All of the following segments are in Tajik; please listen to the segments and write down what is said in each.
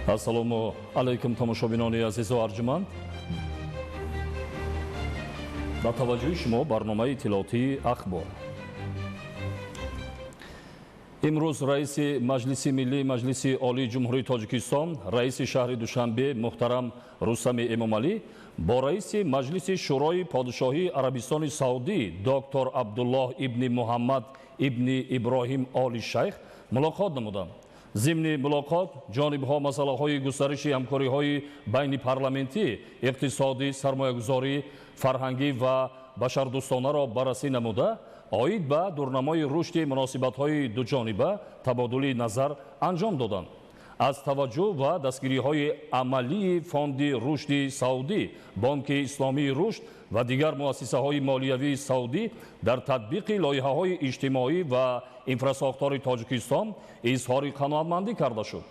Ассалому алайкум, тамошобинони азизу арҷуманд. Ба таваҷҷӯҳи шумо барномаи иттилоотии «Ахбор». Имрӯз раиси Маҷлиси Миллии Маҷлиси Олии Ҷумҳурии Тоҷикистон, раиси шаҳри Душанбе муҳтарам Рустами Эмомалӣ бо раиси Маҷлиси Шӯрои Подшоҳии Арабистони Саудӣ доктор Абдуллоҳ ибни Муҳаммад ибни Иброҳим Оли Шайх мулоқот намуданд. Зимни мулоқот ҷонибҳо масъалаҳои густариши ҳамкориҳои байни парламентӣ, иқтисодӣ, сармоягузорӣ, фарҳангӣ ва башардӯстонаро баррасӣ намуда, оид ба дурнамои рушди муносибатҳои дуҷониба табодули назар анҷом доданд. Аз таваҷҷӯҳ ва дастгириҳои амалии Фонди рушди Саудӣ, Бонки Исломии рушд ва дигар муассисаҳои молиявии саудӣ дар татбиқи лоиҳаҳои иҷтимоӣ ва инфрасохтори Тоҷикистон изҳори қаноатмандӣ карда шуд.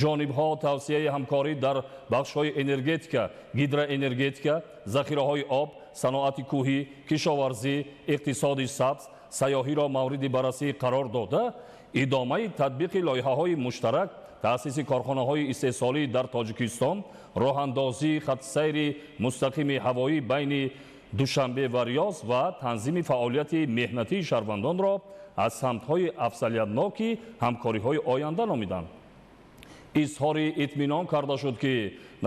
Ҷонибҳо тавсияи ҳамкорӣ дар бахшҳои энергетика, гидроэнергетика, захираҳои об, саноати кӯҳӣ, кишоварзӣ, иқтисоди сабз, сайёҳиро мавриди баррасӣ қарор дода, идомаи татбиқи лоиҳаҳои муштарак, таъсиси корхонаҳои истеҳсолӣ дар Тоҷикистон, роҳандозии хатсайри мустақими ҳавоӣ байни Душанбе ва Риёз ва танзими фаъолияти меҳнатии шаҳрвандонро аз самтҳои афзалиятноки ҳамкориҳои оянда номиданд. Изҳори итминон карда шуд, ки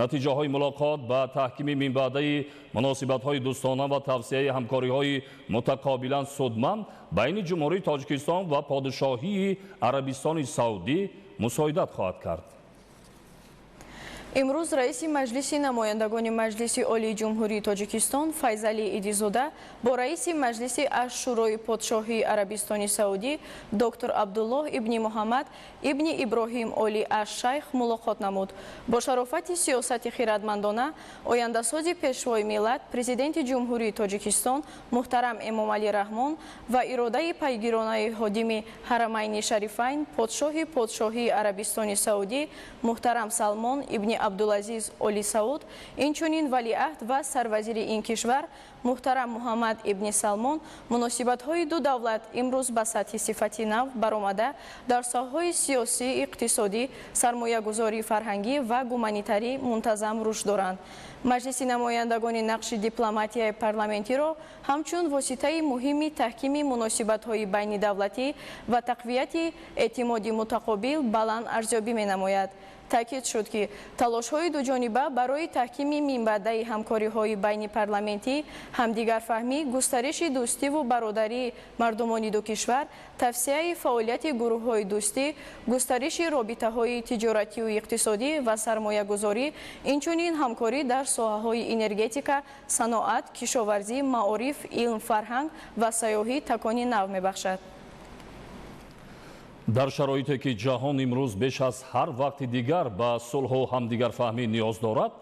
натиҷаҳои мулоқот ба таҳкими минбаъдаи муносибатҳои дӯстона ва тавсияи ҳамкориҳои мутақобилан судманд байни Ҷумҳурии Тоҷикистон ва Подшоҳии Арабистони Саудӣ мусоидат хоҳад кард. Имрӯз раиси Маҷлиси намояндагони Маҷлиси Олии Ҷумҳурии Тоҷикистон Файзалӣ Идизода бо раиси Маҷлиси Ашшӯрои Подшоҳии Арабистони Саудӣ доктор Абдуллоҳ ибни Муҳаммад ибни Иброҳим Оли Аш-Шайх мулоқот намуд. Бо шарофати сиёсати хирадмандона, ояндасози Пешвои миллат, Президенти Ҷумҳурии Тоҷикистон муҳтарам Эмомалӣ Раҳмон ва иродаи пайгиронаи ходими Ҳарамайни Шарифайн, подшоҳи Подшоҳии Арабистони Саудӣ муҳтарам Салмон ибни Абдулазиз Оли Сауд, инчунин валиаҳд ва сарвазири ин кишвар муҳтарам Муҳаммад ибни Салмон, муносибатҳои ду давлат имрӯз ба сатҳи сифати нав баромада, дар соҳаҳои сиёсӣ, иқтисодӣ, сармоягузорӣ, фарҳангӣ ва гуманитарӣ мунтазам рушд доранд. Маҷлиси намояндагони нақши дипломатияи парламентиро ҳамчун воситаи муҳими таҳкими муносибатҳои байнидавлатӣ ва тақвияти эътимоди мутақобил баланд арзёбӣ менамояд. Таъкид шуд, ки талошҳои дуҷониба барои таҳкими минбаъдаи ҳамкориҳои байнипарламентӣ, ҳамдигарфаҳмӣ, густариши дӯстиву бародарии мардумони ду кишвар, тавсияи фаъолияти гурӯҳҳои дӯстӣ, густариши робитаҳои тиҷоратию иқтисодӣ ва сармоягузорӣ, инчунин ҳамкорӣ дар соҳаҳои энергетика, саноат, кишоварзӣ, маориф, илм, фарҳанг ва сайёҳӣ такони нав мебахшад. Дар шароите ки ҷаҳон имрӯз беш аз ҳар вақти дигар ба сулҳу ҳамдигарфаҳмӣ ниёз дорад,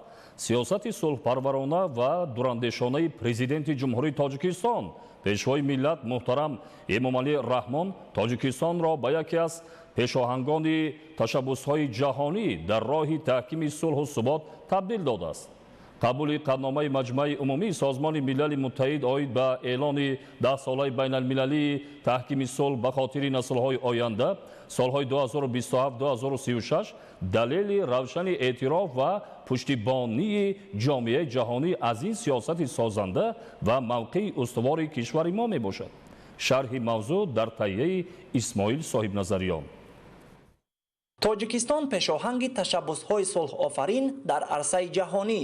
сиёсати сулҳпарварона ва дурандешонаи Президенти Ҷумҳурии Тоҷикистон, Пешвои миллат муҳтарам Эмомалӣ Раҳмон Тоҷикистонро ба яке аз пешоҳангони ташаббусҳои ҷаҳонӣ дар роҳи таҳкими сулҳу субот табдил додааст. Қабули қатъномаи Маҷмаи Умумии Созмони Милали Муттаҳид оид ба эълони 10-солаи байналмилалии таҳкими сулҳ ба хотири наслҳои оянда, солҳои 2027-2036, далели равшани эътироф ва пуштибонии ҷомеаи ҷаҳонӣ аз ин сиёсати созанда ва мавқеи устувори кишвари мо мебошад. Шарҳи мавзӯъ дар таҳияи Исмоил Соҳибназариён. Тоҷикистон пешоҳанги ташаббусҳои сулҳофарин дар арсаи ҷаҳонӣ.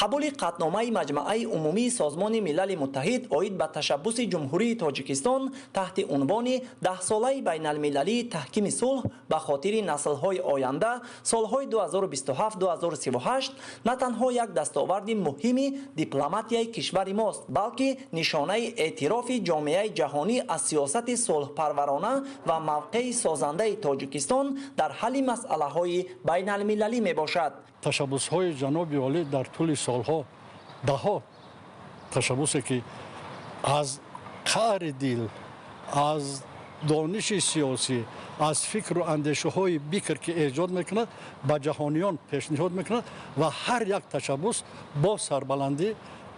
Қабули қатъномаи Маҷмаъаи Умумии Созмони Милали Муттаҳид оид ба ташаббуси Ҷумҳурии Тоҷикистон таҳти унвони 10-солаи байналмилалии таҳкими сулҳ ба хотири наслҳои оянда, солҳои 2027-2038, на танҳо як дастоварди муҳими дипломатияи кишвари мост, балки нишонаи эътирофи ҷомеаи ҷаҳонӣ аз сиёсати сулҳпарварона ва мавқеи созандаи Тоҷикистон дар ҳалли масъалаҳои байналмилалӣ мебошад. Ташаббусҳои ҷаноби олӣ дар тӯли солҳо, даҳҳо ташаббусе, ки аз қаъри дил, аз дониши сиёсӣ, аз фикру андешаҳои бикр, ки эҷод мекунад, ба ҷаҳониён пешниҳод мекунад ва ҳар як ташаббус бо сарбаландӣ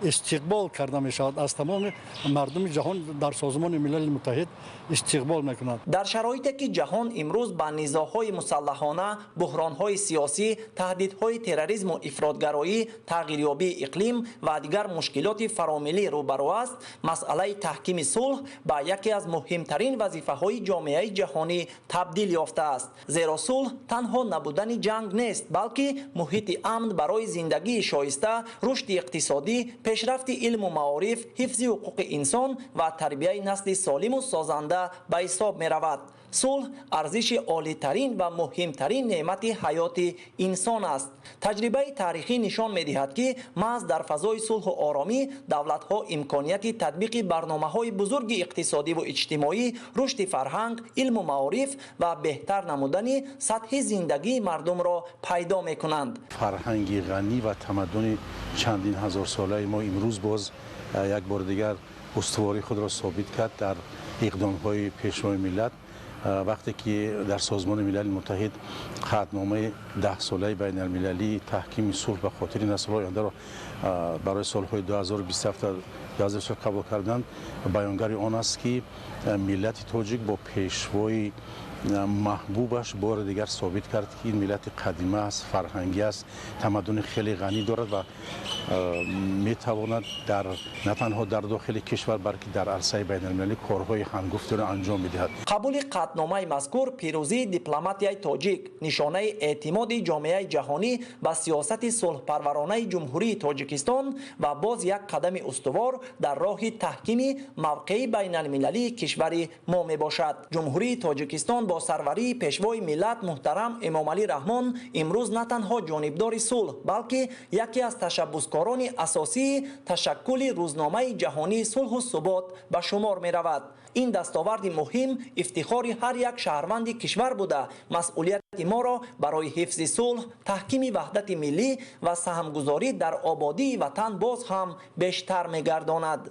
Истиқбол карда мешавад, аз тамоми мардуми ҷаҳон дар Созмони Милали Муттаҳид истиқбол мекунад. Дар шароите ки ҷаҳон имрӯз ба низоъҳои мусаллаҳона, буҳронҳои сиёсӣ, таҳдидҳои терроризму ифротгароӣ, тағйирёбии иқлим ва дигар мушкилоти фаромиллӣ рӯбарӯ аст, масъалаи таҳкими сулҳ ба яке аз муҳимтарин вазифаҳои ҷомеаи ҷаҳонӣ табдил ёфтааст. Зеро сулҳ танҳо набудани ҷанг нест, балки муҳити амн барои зиндагии шоиста, рушди иқтисодӣ, пешрафти илму маориф, ҳифзи ҳуқуқи инсон ва тарбияи насли солиму созанда ба ҳисоб меравад. Сулҳ арзиши олитарин ва муҳимтарин неъмати ҳаёти инсон аст. Таҷрибаи таърихӣ нишон медиҳад, ки маҳз дар фазои сулҳу оромӣ давлатҳо имконияти татбиқи барномаҳои бузурги иқтисодиву иҷтимоӣ, рушди фарҳанг, илму маориф ва беҳтар намудани сатҳи зиндагии мардумро пайдо мекунанд. Фарҳанги ғанӣ ва тамаддуни чандин ҳазорсолаи мо имрӯз боз як бори дигар устувории худро собит кард дар иқдомҳои Пешвои миллат, вақте ки дар Созмони Милали Муттаҳид қатъномаи 10-солаи байналмилалии таҳкими сулҳ ба хотири наслҳои ояндаро барои солҳои 2027-2028 қабул карданд, баёнгари он аст, ки миллати тоҷик бо пешвои маҳбубаш бори дигар собит кард, ки ин миллати қадима аст, фарҳангӣ аст, тамаддуни хеле ғанӣ дорад ва метавонад дар на танҳо дар дохили кишвар, балки дар арсаи байналмилалӣ корҳои ҳангуфтиро анҷом медиҳад. Қабули қатъномаи мазкур пирӯзии дипломатияи тоҷик, нишонаи эътимоди ҷомеаи ҷаҳонӣ ба сиёсати сулҳпарваронаи Ҷумҳурии Тоҷикистон ва боз як қадами устувор дар роҳи таҳкими мавқеи байналмилалии кишвари мо мебошад. Ҷумҳурии Тоҷикистон бо сарварии Пешвои миллат муҳтарам Эмомалӣ Раҳмон имрӯз на танҳо ҷонибдори сулҳ, балки яке аз ташаббускорони асосии ташаккули рӯзномаи ҷаҳонии сулҳу субот ба шумор меравад. Ин дастоварди муҳим ифтихори ҳар як шаҳрванди кишвар буда, масъулияти моро барои ҳифзи сулҳ, таҳкими ваҳдати миллӣ ва саҳмгузорӣ дар ободии ватан боз ҳам бештар мегардонад.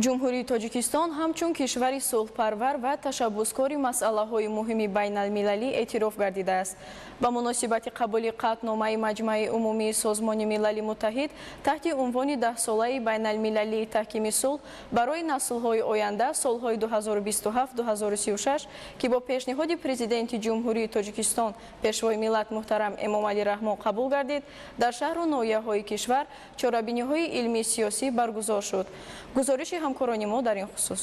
Ҷумҳурии Тоҷикистон ҳамчун кишвари сулҳпарвар ва ташаббускори масъалаҳои муҳими байналмилалӣ эътироф гардидааст. Ба муносибати қабули қатъномаи Маҷмаи Умумии Созмони Милали Муттаҳид таҳти унвони 10-солаи байналмилалии таҳкими сулҳ барои наслҳои оянда солҳои 2027-2036, ки бо пешниҳоди Президенти Ҷумҳурии Тоҷикистон, Пешвои миллат муҳтарам Эмомалӣ Раҳмон қабул гардид, дар шаҳру ноҳияҳои кишвар чорабиниҳои илмии сиёсӣ баргузор шуд. Гузориши ҳамкорони мо дар ин хусус.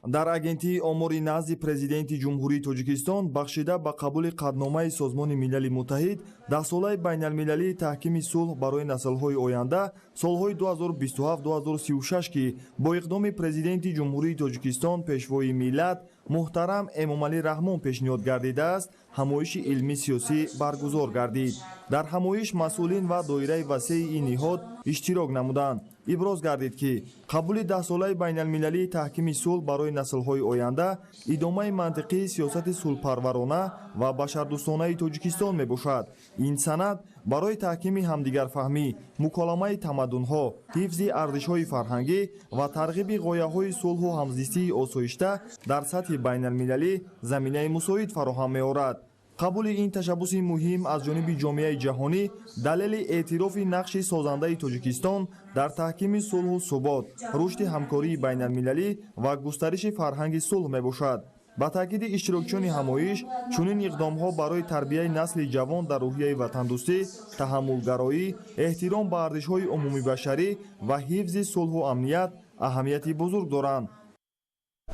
Дар Агентии омори назди Президенти Ҷумҳурии Тоҷикистон бахшида ба қабули қатъномаи Созмони Милали Муттаҳид 10-солаи байналмилалии таҳкими сулҳ барои наслҳои оянда солҳои 2027-2036, ки бо иқдоми Президенти Ҷумҳурии Тоҷикистон, Пешвои миллат муҳтарам Эмомалӣ Раҳмон пешниҳод гардидааст, ҳамоиши илмии сиёсӣ баргузор гардид. Дар ҳамоиш масъулин ва доираи васеи ин ниҳод иштирок намуданд. Иброз гардид, ки қабули 10-солаи байналмилалии таҳкими сулҳ барои наслҳои оянда идомаи мантиқии сиёсати сулҳпарварона ва башардӯстонаи Тоҷикистон мебошад. Ин санад барои таҳкими ҳамдигарфаҳмӣ, муколамаи тамаддунҳо, ҳифзи арзишҳои фарҳангӣ ва тарғиби ғояҳои сулҳу ҳамзистии осоишта дар сатҳи байналмилалӣ заминаи мусоид фароҳам меорад. Қабули ин ташаббуси муҳим аз ҷониби ҷомеаи ҷаҳонӣ далели эътирофи нақши созандаи Тоҷикистон дар таҳкими сулҳу субот, рушди ҳамкории байналмилалӣ ва густариши фарҳанги сулҳ мебошад. Ба таъкиди иштирокчиёни ҳамоиш, чунин иқдомҳо барои тарбияи насли ҷавон дар рӯҳияи ватандӯстӣ, таҳаммулгароӣ, эҳтиром ба арзишҳои умумибашарӣ ва ҳифзи сулҳу амният аҳамияти бузург доранд.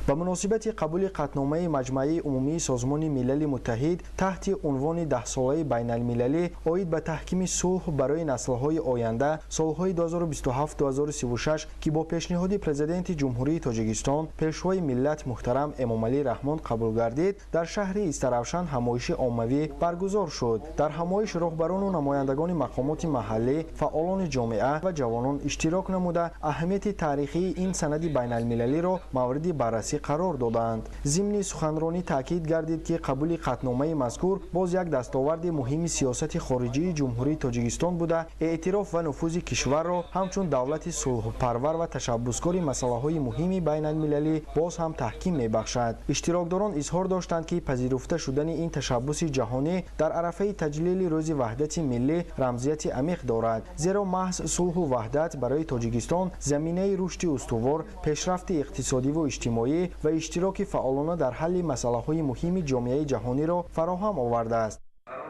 Ба муносибати қабули қатъномаи Маҷмаи Умумии Созмони Милали Муттаҳид таҳти унвони 10-солаи байналмилалӣ оид ба таҳкими сулҳ барои наслҳои оянда солҳои 2027-2036, ки бо пешниҳоди Президенти Ҷумҳурии Тоҷикистон, Пешвои миллат муҳтарам Эмомалӣ Раҳмон қабул гардид, дар шаҳри Истаравшан ҳамоиши оммавӣ баргузор шуд. Дар ҳамоиш роҳбарону намояндагони мақомоти маҳаллӣ, фаъолони ҷомеа ва ҷавонон иштирок намуда, аҳамияти таърихии ин санади байналмилалиро мавриди баррасӣ дастрасӣ қарор додаанд. Зимни суханронӣ таъкид гардид, ки қабули қатъномаи мазкур боз як дастоварди муҳими сиёсати хориҷии Ҷумҳурии Тоҷикистон буда, эътироф ва нуфузи кишварро ҳамчун давлати сулҳпарвар ва ташаббускори масъалаҳои муҳими байналмилалӣ боз ҳам таҳким мебахшад. Иштирокдорон изҳор доштанд, ки пазируфта шудани ин ташаббуси ҷаҳонӣ дар арафаи таҷлили Рӯзи ваҳдати миллӣ рамзияти амиқ дорад, зеро маҳз сулҳу ваҳдат барои Тоҷикистон заминаи рушди устувор, пешрафти иқтисодиву иҷтимоӣ ва иштироки фаъолона дар ҳалли масъалаҳои муҳими ҷомеаи ҷаҳониро фароҳам овардааст.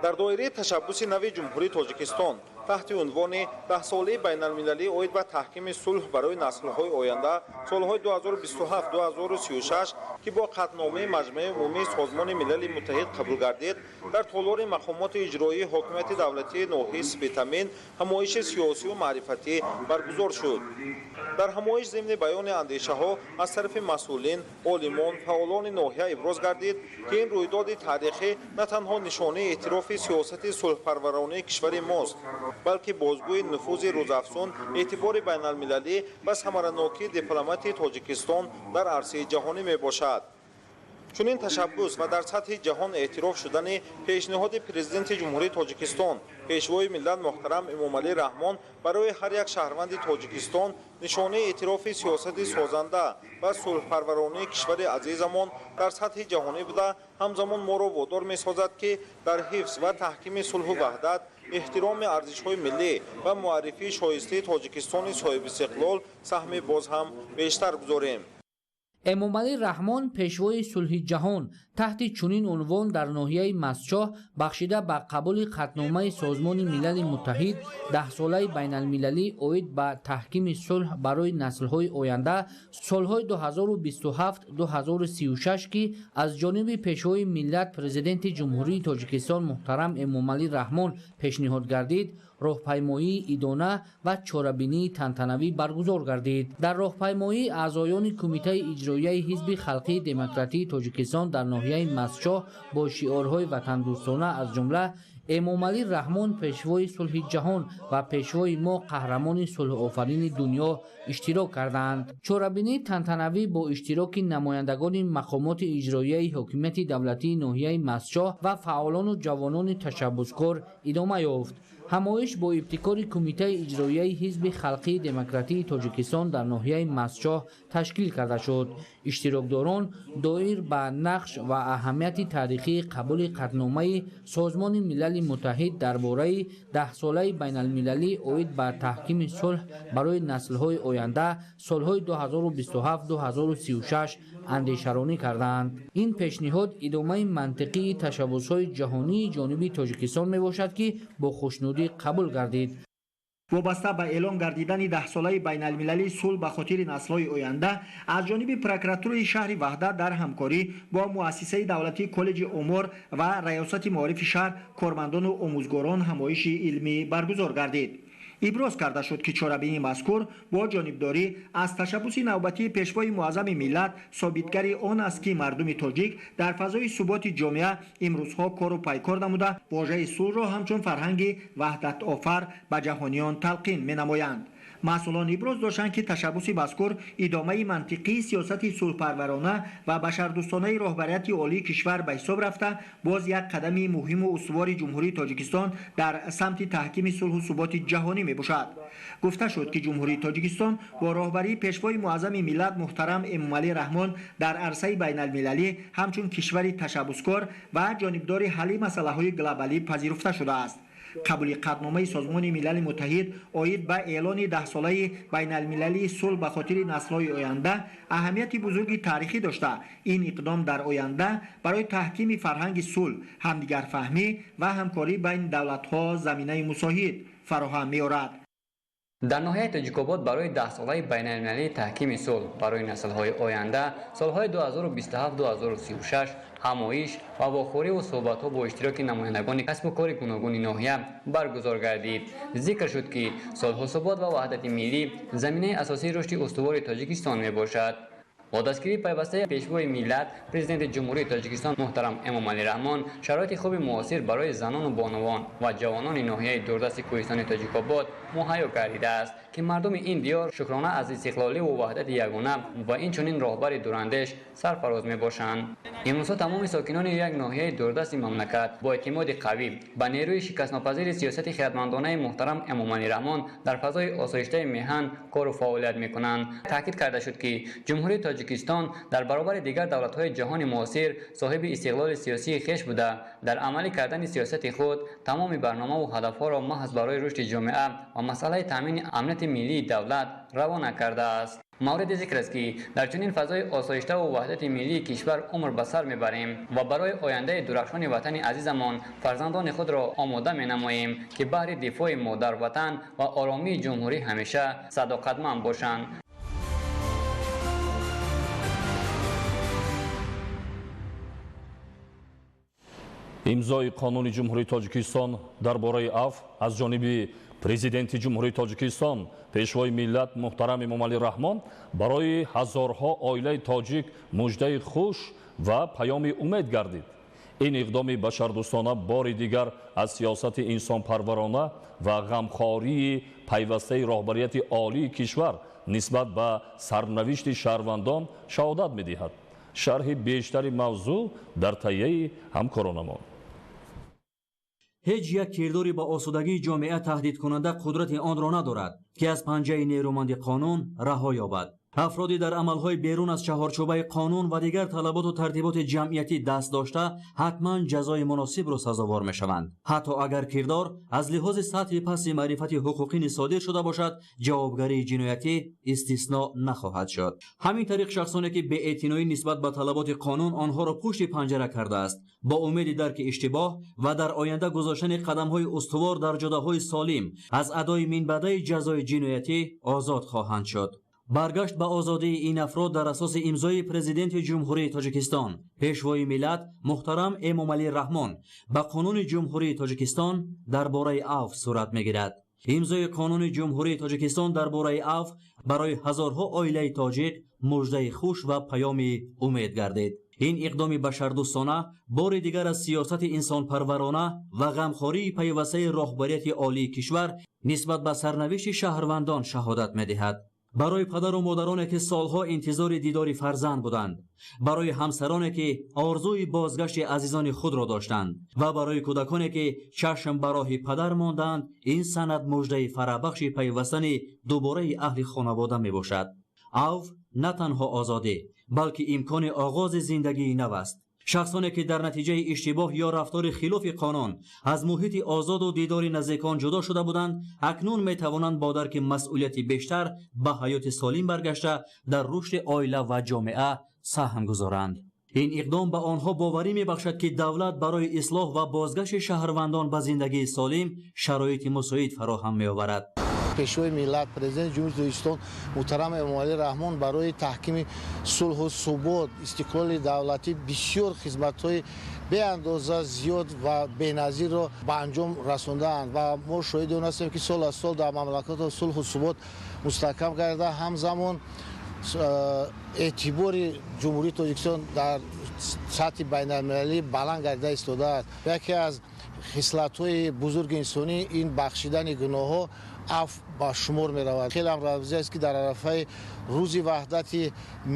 Дар доираи ташаббуси нави Ҷумҳурии Тоҷикистон таҳти унвони Даҳсолаи байналмилалӣ оид ба таҳкими сулҳ барои наслҳои оянда солҳои 2027-2036, ки бо қатъномаи Маҷмаи умумии Созмони Милали Муттаҳид қабул гардид, дар толори мақомоти иҷроии ҳокимияти давлатии ноҳияи Спитамен ҳамоиши сиёсию маърифатӣ баргузор шуд. Дар ҳамоиш зимни баёни андешаҳо аз тарафи масъулин, олимон, фаъолони ноҳия иброз гардид, ки ин рӯйдоди таърихӣ на танҳо нишонаи эътирофи сиёсати сулҳпарваронаи кишвари мост, балки бозгӯи нуфузи рӯзафзун, эътибори байналмилалӣ ва самаранокии дипломатии Тоҷикистон дар арсаи ҷаҳонӣ мебошад. Чунин ташаббус ва дар сатҳи ҷаҳон эътироф шудани пешниҳоди Президенти Ҷумҳурии Тоҷикистон, Пешвои миллат муҳтарам Эмомалӣ Раҳмон барои ҳар як шаҳрванди Тоҷикистон нишонаи эътирофи сиёсати созанда ва сулҳпарваронии кишвари азизамон дар сатҳи ҷаҳонӣ буда, ҳамзамон моро водор месозад, ки дар ҳифз ва таҳкими сулҳу ваҳдат, эҳтироми арзишҳои миллӣ ва муаррифии шоистаи Тоҷикистони соҳибистиқлол саҳми боз ҳам бештар гузорем. Эмомалӣ Раҳмон пешвои сулҳи ҷаҳон таҳти чунин унвон дар ноҳияи Мастчоҳ бахшида ба қабули қатъномаи Созмони Милали Муттаҳид Даҳсолаи байналмилалӣ оид ба таҳкими сулҳ барои наслҳои оянда солҳои 2027-2036, ки аз ҷониби Пешвои миллат, Президенти Ҷумҳурии Тоҷикистон муҳтарам Эмомалӣ Раҳмон пешниҳод гардид, роҳпаймоии идона ва чорабинии тантанавӣ баргузор гардид. Дар роҳпаймоӣ аъзоёни Кумитаи иҷроияи Ҳизби халқии демократии Тоҷикистон дар ноҳияи Мастчоҳ бо шиорҳои ватандӯстона, аз ҷумла «Эмомалӣ Раҳмон пешвои сулҳи ҷаҳон» ва «Пешвои мо қаҳрамони сулҳофарини дунё» иштирок карданд. Чорабинии тантанавӣ бо иштироки намояндагони мақомоти иҷроияи ҳокимияти давлатии ноҳияи Мастчоҳ ва фаъолону ҷавонони ташаббускор идома ёфт. Ҳамоиш бо ибтикори Кумитаи иҷроияи Ҳизби халқии демократии Тоҷикистон дар ноҳияи Мастчоҳ ташкил карда шуд. Иштирокдорон доир ба нақш ва аҳамияти таърихии қабули қатъномаи Созмони Милали Муттаҳид дар бораи Даҳсолаи байналмилалӣ оид ба таҳкими сулҳ барои наслҳои оянда солҳои 2027-2036 андешаронӣ карданд. Ин пешниҳод идомаи мантиқии ташаббусҳои ҷаҳонии ҷониби Тоҷикистон мебошад, ки бо хушнудӣ қабул гардид. Вобаста ба эълон гардидани Даҳсолаи байналмилалии сулҳ ба хотири наслҳои оянда аз ҷониби прокуратураи шаҳри Ваҳдат дар ҳамкорӣ бо муассисаи давлатии Коллеҷи омор ва Раёсати маорифи шаҳр, кормандону омӯзгорон ҳамоиши илмӣ баргузор гардид. Иброз карда шуд, ки чорабинии мазкур бо ҷонибдорӣ аз ташаббуси навбатии Пешвои муаззами миллат собитгари он аст, ки мардуми тоҷик дар фазои суботи ҷомеа имрӯзҳо кору пайкор намуда, вожаи сулҳро ҳамчун фарҳанги ваҳдатофар ба ҷаҳониён талқин менамоянд. Масъулон иброз доштанд, ки ташаббуси мазкур идомаи мантиқии сиёсати сулҳпарварона ва башардӯстонаи роҳбарияти олии кишвар ба ҳисоб рафта, боз як қадами муҳиму устувори Ҷумҳурии Тоҷикистон дар самти таҳкими сулҳу суботи ҷаҳонӣ мебошад. Гуфта шуд, ки Ҷумҳурии Тоҷикистон бо роҳбарии Пешвои муаззами миллат муҳтарам Эмомалӣ Раҳмон дар арсаи байналмилалӣ ҳамчун кишвари ташаббускор ва ҷонибдори ҳалли масъалаҳои глобалӣ пазируфта шудааст. Қабули қатъномаи Созмони Милали Муттаҳид оид ба эълони Даҳсолаи байналмилалии сулҳ ба хотири наслҳои оянда аҳамияти бузурги таърихӣ дошта, ин иқдом дар оянда барои таҳкими фарҳанги сулҳ, ҳамдигарфаҳмӣ ва ҳамкорӣ байни давлатҳо заминаи мусоид фароҳам меорад. Дар ноҳияи Тоҷикобод барои Даҳсолаи байналмилалии таҳкими сулҳ барои наслҳои оянда солҳои 2027-2036 ҳамоиш ва вохӯриву суҳбатҳо бо иштироки намояндагони касбу кори гуногуни ноҳия баргузор гардид. Зикр шуд, ки сулҳу субот ва ваҳдати миллӣ заминаи асосии рушди устувори Тоҷикистон мебошад. Бо дастгирии пайвастаи Пешвои миллат, Президенти Ҷумҳурии Тоҷикистон муҳтарам Эмомалӣ Раҳмон шароити хуби муосир барои занону бонувон ва ҷавонони ноҳияи дурдасти кӯҳистони Тоҷикобод муҳайё гардидааст, ки ки мардуми ин диёр шукрона аз истиқлолӣ ва ваҳдати ягона ва инчунин роҳбари дурандеш сарфароз мебошанд. Имрӯзҳо тамоми сокинони як ноҳияи дурдасти мамлакат бо эътимоди қавӣ ба нерӯи шикастнопазири сиёсати хиратмандонаи муҳтарам Эмомалӣ Раҳмон дар фазои осоиштаи меҳан кору фаъолият мекунанд. Таъкид карда шуд, ки Ҷумҳурии Тоҷикистон дар баробари дигар давлатҳои ҷаҳони муосир соҳиби истиқлоли сиёсии хеш буда, дар амалӣ кардани сиёсати худ тамоми барномаву ҳадафҳоро маҳз барои рушди ҷомеа ва масъалаи таъмини амнияти миллии давлат равона кардааст. Мавриди зикр аст, ки дар чунин фазои осоиштаву ваҳдати миллии кишвар умр ба сар мебарем ва барои ояндаи дурахшони ватани азизамон фарзандони худро омода менамоем, ки баҳри дифои модарватан ва оромии ҷумҳурӣ ҳамеша садоқатманд бошанд. Имзои Қонуни Ҷумҳурии Тоҷикистон дар бораи афв аз ҷониби Президенти Ҷумҳурии Тоҷикистон, Пешвои миллат муҳтарам Эмомалӣ Раҳмон барои ҳазорҳо оилаи тоҷик муждаи хуш ва паёми умед гардид. Ин иқдоми башардӯстона бори дигар аз сиёсати инсонпарварона ва ғамхории пайвастаи роҳбарияти олии кишвар нисбат ба сарнавишти шаҳрвандон шаҳодат медиҳад. Шарҳи бештари мавзӯъ дар таҳияи ҳамкоронамон. Ҳеҷ як кирдори ба осудагии ҷомеа таҳдидкунанда қудрати онро надорад, ки аз панҷаи нерӯманди қонун раҳо ёбад. Афроди дар амалҳои берун аз чаҳорчӯбаи қонун ва дигар талаботу тартиботи ҷамъиятӣ даст дошта ҳатман ҷазои муносибро сазовор мешаванд. Ҳатто агар кирдор аз лиҳози сатҳи пасти маърифати ҳуқуқӣ содир шуда бошад, ҷавобгарии ҷиноятӣ истисно нахоҳад шуд. Ҳамин тариқ шахсоне ки беэътиноӣ нисбат ба талаботи қонун онҳоро пушти панҷара кардааст, бо умеди дарки иштибоҳ ва дар оянда гузоштани қадамҳои устувор дар ҷодаҳои солим аз адои минбаъдаи ҷазои ҷиноятӣ озод хоҳанд шуд. Баргашт ба озодии ин афрод дар асоси имзои Президенти Ҷумҳурии Тоҷикистон, Пешвои миллат муҳтарам Эмомалӣ Раҳмон ба Қонуни Ҷумҳурии Тоҷикистон дар бораи авф сурат мегирад. Имзои Қонуни Ҷумҳурии Тоҷикистон дар бораи авф барои ҳазорҳо оилаи тоҷик муждаи хуш ва паёми умед гардид. Ин иқдоми башардӯстона бори дигар аз сиёсати инсонпарварона ва ғамхории пайвастаи роҳбарияти олии кишвар нисбат ба сарнавишти шаҳрвандон шаҳодат медиҳад. Барои падару модароне ки солҳо интизори дидори фарзанд буданд, барои ҳамсароне ки орзуи бозгашти азизони худро доштанд ва барои кӯдаконе ки чашм ба роҳи падар монданд, ин санад муждаи фарабахши пайвастани дубораи аҳли хонавода мебошад. Авф на танҳо озодӣ, балки имкони оғози зиндагии нав аст. Шахсоне ки дар натиҷаи иштибоҳ ё рафтори хилофи қонун аз муҳити озоду дидори наздикон ҷудо шуда буданд, акнун метавонанд бо дарки масъулияти бештар ба ҳаёти солим баргашта дар рушди оила ва ҷомеа саҳм гузоранд. Ин иқдом ба онҳо боварӣ мебахшад, ки давлат барои ислоҳ ва бозгашти шаҳрвандон ба зиндагии солим шароити мусоид фароҳам меоварад. Пешвои миллат, Президенти Ҷумҳурии Тоҷикистон муҳтарам Эмомалӣ Раҳмон барои таҳкими сулҳу субот, истиқлоли давлатӣ бисёр хизматҳои беандоза зиёд ва беназирро ба анҷом расондаанд ва мо шоҳиди он ҳастем, ки сол аз сол дар мамлакатҳо сулҳу субот мустаҳкам карда, ҳамзамон эътибори Ҷумҳурии Тоҷикистон дар сатҳи байналмилалӣ баланд гардида истодааст. Яке аз хислатҳои бузурги инсонӣ ин бахшидани гуноҳҳо, афв ба шумор меравад. Хеле ҳам рамзӣ аст, ки дар арафаи рӯзи ваҳдати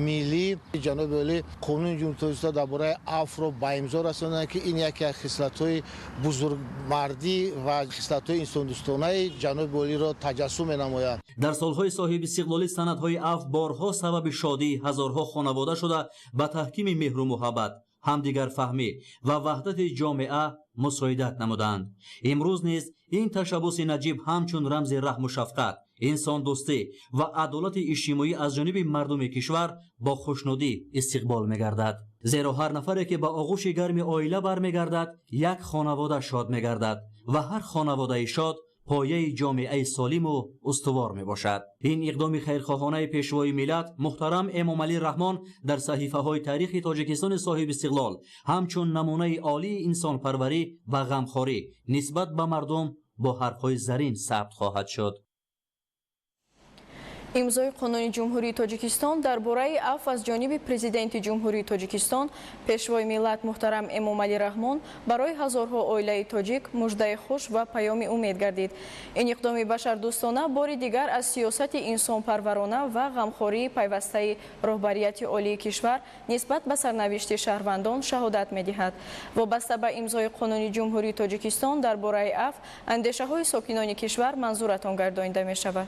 миллӣ ҷаноби олӣ Қонуни Ҷумҳурии Тоҷикистон дар бораи афвро ба имзо расонданд, ки ин яке аз хислатҳои бузургмардӣ ва хислатҳои инсондӯстонаи ҷаноби олиро таҷассум менамояд. Дар солҳои соҳибистиқлолӣ санадҳои афв борҳо сабаби шодии ҳазорҳо хонавода шуда, ба таҳкими меҳру муҳаббат, ҳамдигарфаҳмӣ ва ваҳдати ҷомеа мусоидат намуданд. Имрӯз низ ин ташаббуси наҷиб ҳамчун рамзи раҳму шафқат, инсондӯстӣ ва адолати иҷтимоӣ аз ҷониби мардуми кишвар бо хушнудӣ истиқбол мегардад. Зеро ҳар нафаре ки ба оғӯши гарми оила бармегардад, як хонавода шод мегардад ва ҳар хонаводаи шод пояи ҷомеаи солиму устувор мебошад. Ин иқдоми хайрхоҳонаи Пешвои миллат муҳтарам Эмомалӣ Раҳмон дар саҳифаҳои таърихи Тоҷикистони соҳибистиқлол ҳамчун намунаи олии инсонпарварӣ ва ғамхорӣ нисбат ба мардум бо ҳарфҳои зарин сабт хоҳад шуд. Имзои қонуни Ҷумҳурии Тоҷикистон дар бораи афв аз ҷониби Президенти Ҷумҳурии Тоҷикистон, Пешвои миллат муҳтарам Эмомалӣ Раҳмон барои ҳазорҳо оилаи тоҷик муждаи хуш ва паёми умед гардид. Ин иқдоми башардӯстона бори дигар аз сиёсати инсонпарварона ва ғамхории пайвастаи роҳбарияти олии кишвар нисбат ба сарнавишти шаҳрвандон шаҳодат медиҳад. Вобаста ба имзои қонуни Ҷумҳурии Тоҷикистон дар бораи афв, андешаҳои сокинони кишвар манзуратон гардонида мешавад.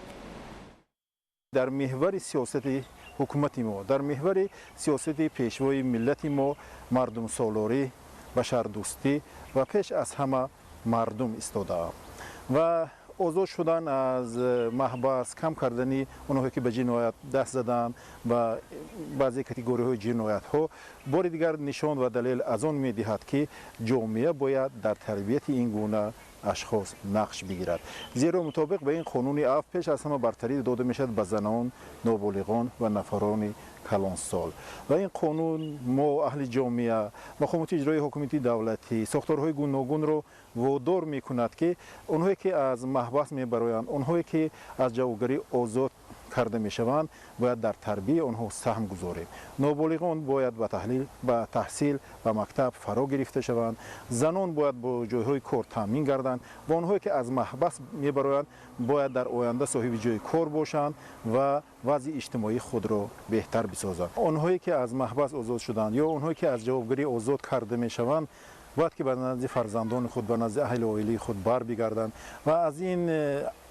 Дар меҳвари сиёсати ҳукумати мо, дар меҳвари сиёсати пешвои миллати мо мардумсолорӣ, башардӯстӣ ва пеш аз ҳама мардум истодаам ва озод шудан аз маҳбас, кам кардани онҳое ки ба ҷиноят даст заданд ва баъзе категориҳои ҷиноятҳо бори дигар нишон ва далел аз он медиҳад, ки ҷомеа бояд дар тарбияти ин гуна ашхос нақш бигирад. Зеро мутобиқ ба ин қонуни афв пеш аз ҳама бартарӣ дода мешавад ба занон, ноболиғон ва нафарони калонсол. Ва ин қонун мо аҳли ҷомеа, мақомоти иҷроии ҳокимияти давлатӣ, сохторҳои гуногунро водор мекунад, ки онҳое ки аз маҳбас мебароянд, онҳое ки аз ҷавобгарӣ озод карда мешаванд, бояд дар тарбияи онҳо саҳм гузорем. Ноболиғон бояд ба таҳсил, ба мактаб фаро гирифта шаванд, занон бояд бо ҷойҳои кор таъмин гарданд ва онҳое ки аз маҳбас мебароянд бояд дар оянда соҳиби ҷои кор бошанд ва вазъи иҷтимоии худро беҳтар бисозанд. Онҳое ки аз маҳбас озод шуданд ё онҳое ки аз ҷавобгарӣ озод карда мешаванд бояд ки ба назди фарзандони худ, ба назди аҳли оилаи худ барбигарданд ва аз ин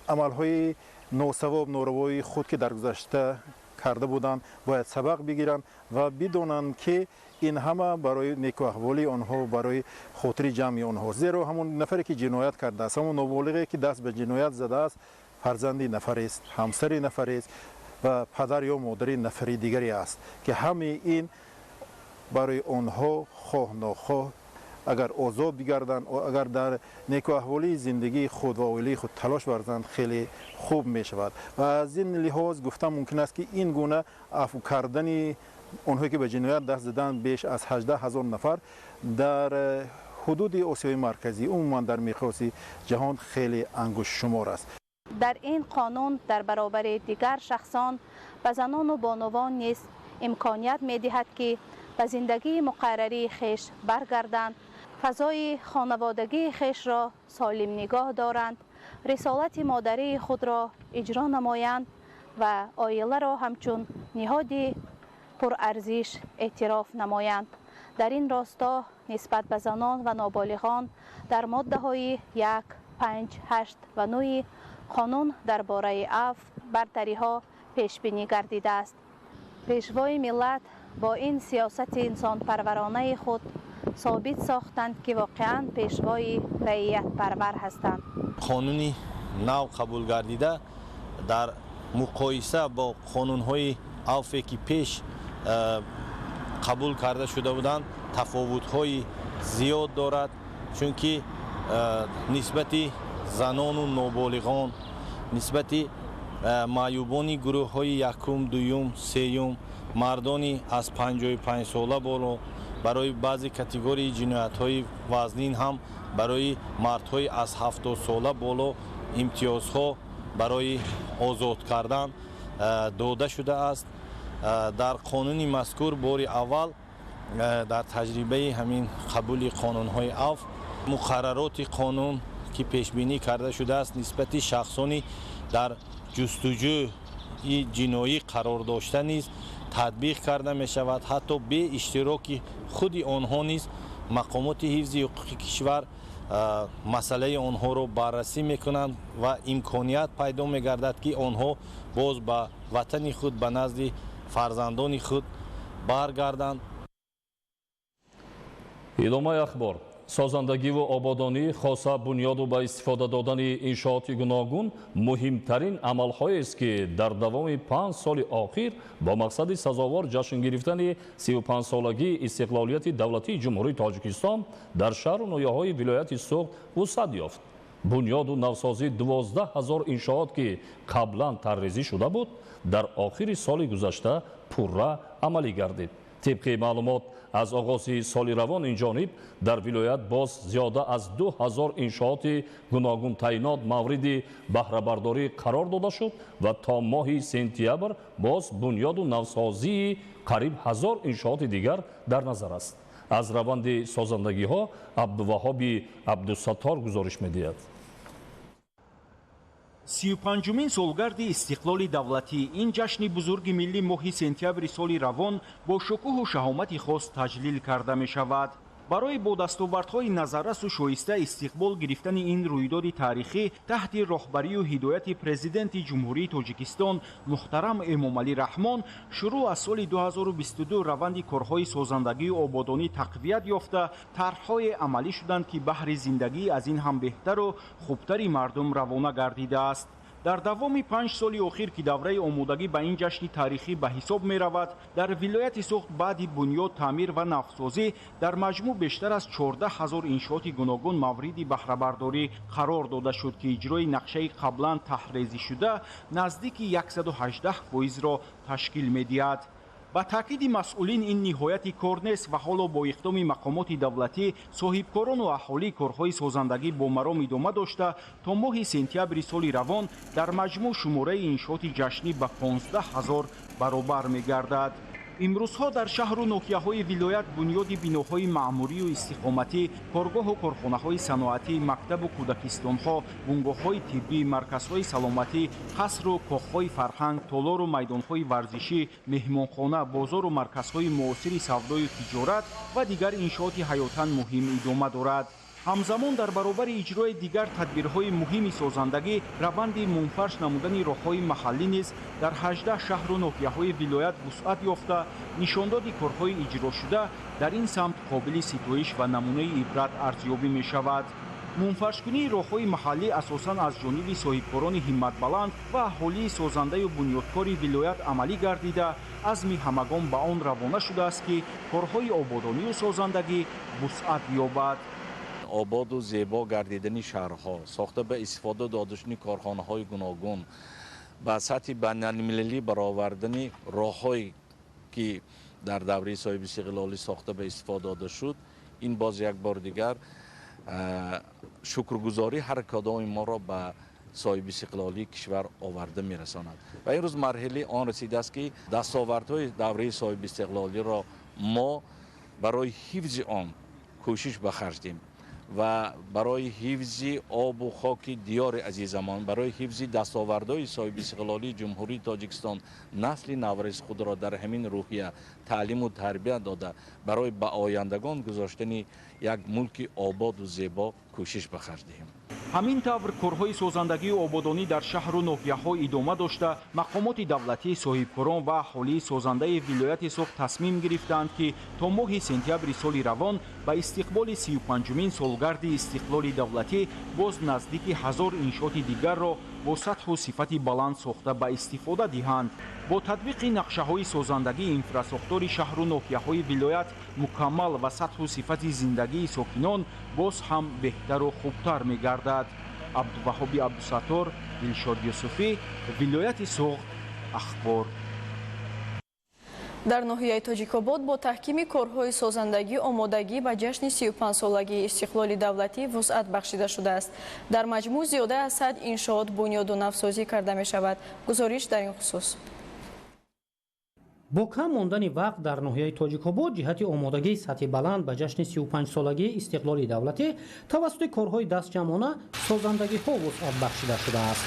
амалҳои носавоб, норавои худ ки дар гузашта карда буданд бояд сабақ бигиранд ва бидонанд, ки ин ҳама барои некуаҳволии онҳо, барои хотири ҷамъи онҳо. Зеро ҳамон нафаре ки ҷиноят кардааст, ҳамон ноболиғе ки даст ба ҷиноят задааст, фарзанди нафарест, ҳамсари нафарест ва падар ё модари нафари дигаре аст, ки ҳамаи ин барои онҳо хоҳ нохоҳ агар озод бигарданд, агар дар некуаҳволии зиндагии худ ва оилаи худ талош варзанд, хеле хуб мешавад. Ва аз ин лиҳоз гуфта мумкин аст, ки ин гуна афв кардани онҳое ки ба ҷиноят даст заданд, беш аз 18 ҳазор нафар дар ҳудуди Осиёи Марказӣ, умуман дар миқёси ҷаҳон хеле ангуштшумор аст. Дар ин қонун дар баробари дигар шахсон ба занону бонувон низ имконият медиҳад, ки ба зиндагии муқаррарии хеш баргарданд, фазои хонаводагии хешро солим нигоҳ доранд, рисолати модарии худро иҷро намоянд ва оиларо ҳамчун ниҳоди пурарзиш эътироф намоянд. Дар ин росто нисбат ба занон ва ноболиғон дар моддаҳои 1, 5, 8 ва 9 қонун дар бораи афв бартариҳо пешбинӣ гардидааст. Пешвои миллат бо ин сиёсати инсонпарваронаи худ собит сохтанд, ки воқеан пешвои раиятпарвар ҳастанд. Қонуни нав қабул гардида дар муқоиса бо қонунҳои афве ки пеш қабул карда шуда буданд тафовутҳои зиёд дорад, чунки нисбати занону ноболиғон, нисбати маъюбони гурӯҳҳои якум, дуюм, сеюм, мардони аз 55 сола боло, барои баъзе категорияи ҷиноятҳои вазнин ҳам барои мардҳои аз 70 сола боло имтиёзҳо барои озод кардан дода шудааст. Дар қонуни мазкур бори аввал дар таҷрибаи ҳамин қабули қонунҳои афв муқаррароти қонун ки пешбинӣ карда шудааст нисбати шахсони дар ҷустуҷӯи ҷиноӣ қарор дошта низ татбиқ карда мешавад. Ҳатто бе иштироки худи онҳо низ мақомоти ҳифзи ҳуқуқи кишвар масъалаи онҳоро баррасӣ мекунанд ва имконият пайдо мегардад, ки онҳо боз ба ватани худ, ба назди фарзандони худ баргарданд. Идомаи ахбор. Созандагиву ободонӣ, хоса бунёду ба истифода додани иншооти гуногун муҳимтарин амалҳоест, ки дар давоми 5 соли охир бо мақсади сазовор ҷашн гирифтани 35-солагии истиқлолияти давлатии Ҷумҳурии Тоҷикистон дар шаҳру ноҳияҳои вилояти Суғд вусъат ёфт. Бунёду навсозии 12 ҳазор иншоот, ки қаблан таррезӣ шуда буд, дар охири соли гузашта пурра амалӣ гардид. Тибқи маълумот, аз оғози соли равон ин ҷониб дар вилоят боз зиёда аз 2000 иншооти гуногунтаъинот мавриди баҳрабардорӣ қарор дода шуд ва то моҳи сентябр боз бунёду навсозии қариб 1000 иншооти дигар дар назар аст. Аз раванди созандагиҳо Абдуваҳоби Абдусаттор гузориш медиҳад. 35-умин солгарди истиқлоли давлатӣ, ин ҷашни бузурги миллӣ моҳи сентябри соли равон бо шукӯҳу шаҳомати хос таҷлил карда мешавад. Барои бо дастовардҳои назаррасу шоиста истиқбол гирифтани ин рӯйдоди таърихӣ таҳти роҳбарию ҳидояти Президенти Ҷумҳурии Тоҷикистон муҳтарам Эмомалӣ Раҳмон шурӯъ аз соли 2022 раванди корҳои созандагию ободонӣ тақвият ёфта, тарҳҳое амалӣ шуданд, ки баҳри зиндагӣ аз ин ҳам беҳтару хубтари мардум равона гардидааст. Дар давоми 5 соли охир, ки давраи омодагӣ ба ин ҷашни таърихӣ ба ҳисоб меравад, дар вилояти Суғд баъди бунёд, таъмир ва навсозӣ дар маҷмӯъ бештар аз 14 000 иншооти гуногун мавриди баҳрабардорӣ қарор дода шуд, ки иҷрои нақшаи қаблан таҳрезишуда наздики 118%-ро ташкил медиҳад. Ба таъкиди масъулин, ин ниҳояти кор нест ва ҳоло бо иқдоми мақомоти давлатӣ, соҳибкорону аҳолӣ корҳои созандагӣ бо маром идома дошта, то моҳи сентябри соли равон дар маҷмӯъ шумораи иншооти ҷашнӣ ба 15 000 баробар мегардад. Имрӯзҳо дар шаҳру ноҳияҳои вилоят бунёди биноҳои маъмурию истиқоматӣ, коргоҳу корхонаҳои саноатӣ, мактабу кӯдакистонҳо, бунгоҳҳои тиббӣ, марказҳои саломатӣ, қасру коҳҳои фарҳанг, толору майдонҳои варзишӣ, меҳмонхона, бозору марказҳои муосири савдою тиҷорат ва дигар иншооти ҳаётан муҳим идома дорад. Ҳамзамон дар баробари иҷрои дигар тадбирҳои муҳими созандагӣ, раванди мунфарш намудани роҳҳои маҳаллӣ низ дар 18 шаҳру ноҳияҳои вилоят вусъат ёфта, нишондоди корҳои иҷрошуда дар ин самт қобили ситоиш ва намунаи ибрат арзёбӣ мешавад. Мунфаршкунии роҳҳои маҳаллӣ асосан аз ҷониби соҳибкорони ҳимматбаланд ва аҳолии созандаю бунёдкори вилоят амалӣ гардида, азми ҳамагон ба он равона шудааст, ки корҳои ободонию созандагӣ вусъат ёбад. Ободу зебо гардидани шаҳрҳо, сохта ба истифода додашуни корхонаҳои гуногун, ба сатҳи байналмилалӣ баровардани роҳҳое ки дар давраи соҳибистиқлолӣ сохта ба истифода дода шуд, ин боз як бор дигар шукргузорӣ ҳар кадоми моро ба соҳибистиқлолии кишвар оварда мерасонад. Ва имрӯз марҳилаи он расидааст, ки дастовардҳои давраи соҳибистиқлолиро мо барои ҳифзи он кӯшиш ба харҷ диҳем ва барои ҳифзи обу хоки диёри азизамон, барои ҳифзи дастовардҳои соҳибистиқлолии Ҷумҳурии Тоҷикистон насли наврас худро дар ҳамин рӯҳия таълиму тарбия дода, барои ба ояндагон гузоштани як мулки ободу зебо кӯшиш ба харҷ диҳем. Ҳамин тавр корҳои созандагию ободонӣ дар шаҳру ноҳияҳо идома дошта, мақомоти давлатӣ, соҳибкорон ва аҳолии созандаи вилояти Суғд тасмим гирифтаанд, ки то моҳи сентябри соли равон ба истиқболи 35-умин солгарди истиқлоли давлатӣ боз наздики 1000 иншооти дигарро бо сатҳу сифати баланд сохта ба истифода диҳанд. Бо татбиқи нақшаҳои созандагии инфрасохтори шаҳру ноҳияҳои вилоят мукаммал ва сатҳу сифати зиндагии сокинон боз ҳам беҳтару хубтар мегардад. Абдуваҳоби Абдусаттор, Дилшод Юсуфӣ, вилояти Суғд, Ахбор. Дар ноҳияи Тоҷикобод бо таҳкими корҳои созандагӣ омодагӣ ба ҷашни 35-солагии истиқлоли давлатӣ вусъат бахшида шудааст. Дар маҷмӯъ зиёда аз 100 иншоот бунёду навсозӣ карда мешавад. Гузориш дар ин хусус. Бо кам мондани вақт дар ноҳияи Тоҷикобод ҷиҳати омодагии сатҳи баланд ба ҷашни 35-солагии истиқлоли давлатӣ тавассути корҳои дастҷамъона созандагиҳо вусъат бахшида шудааст.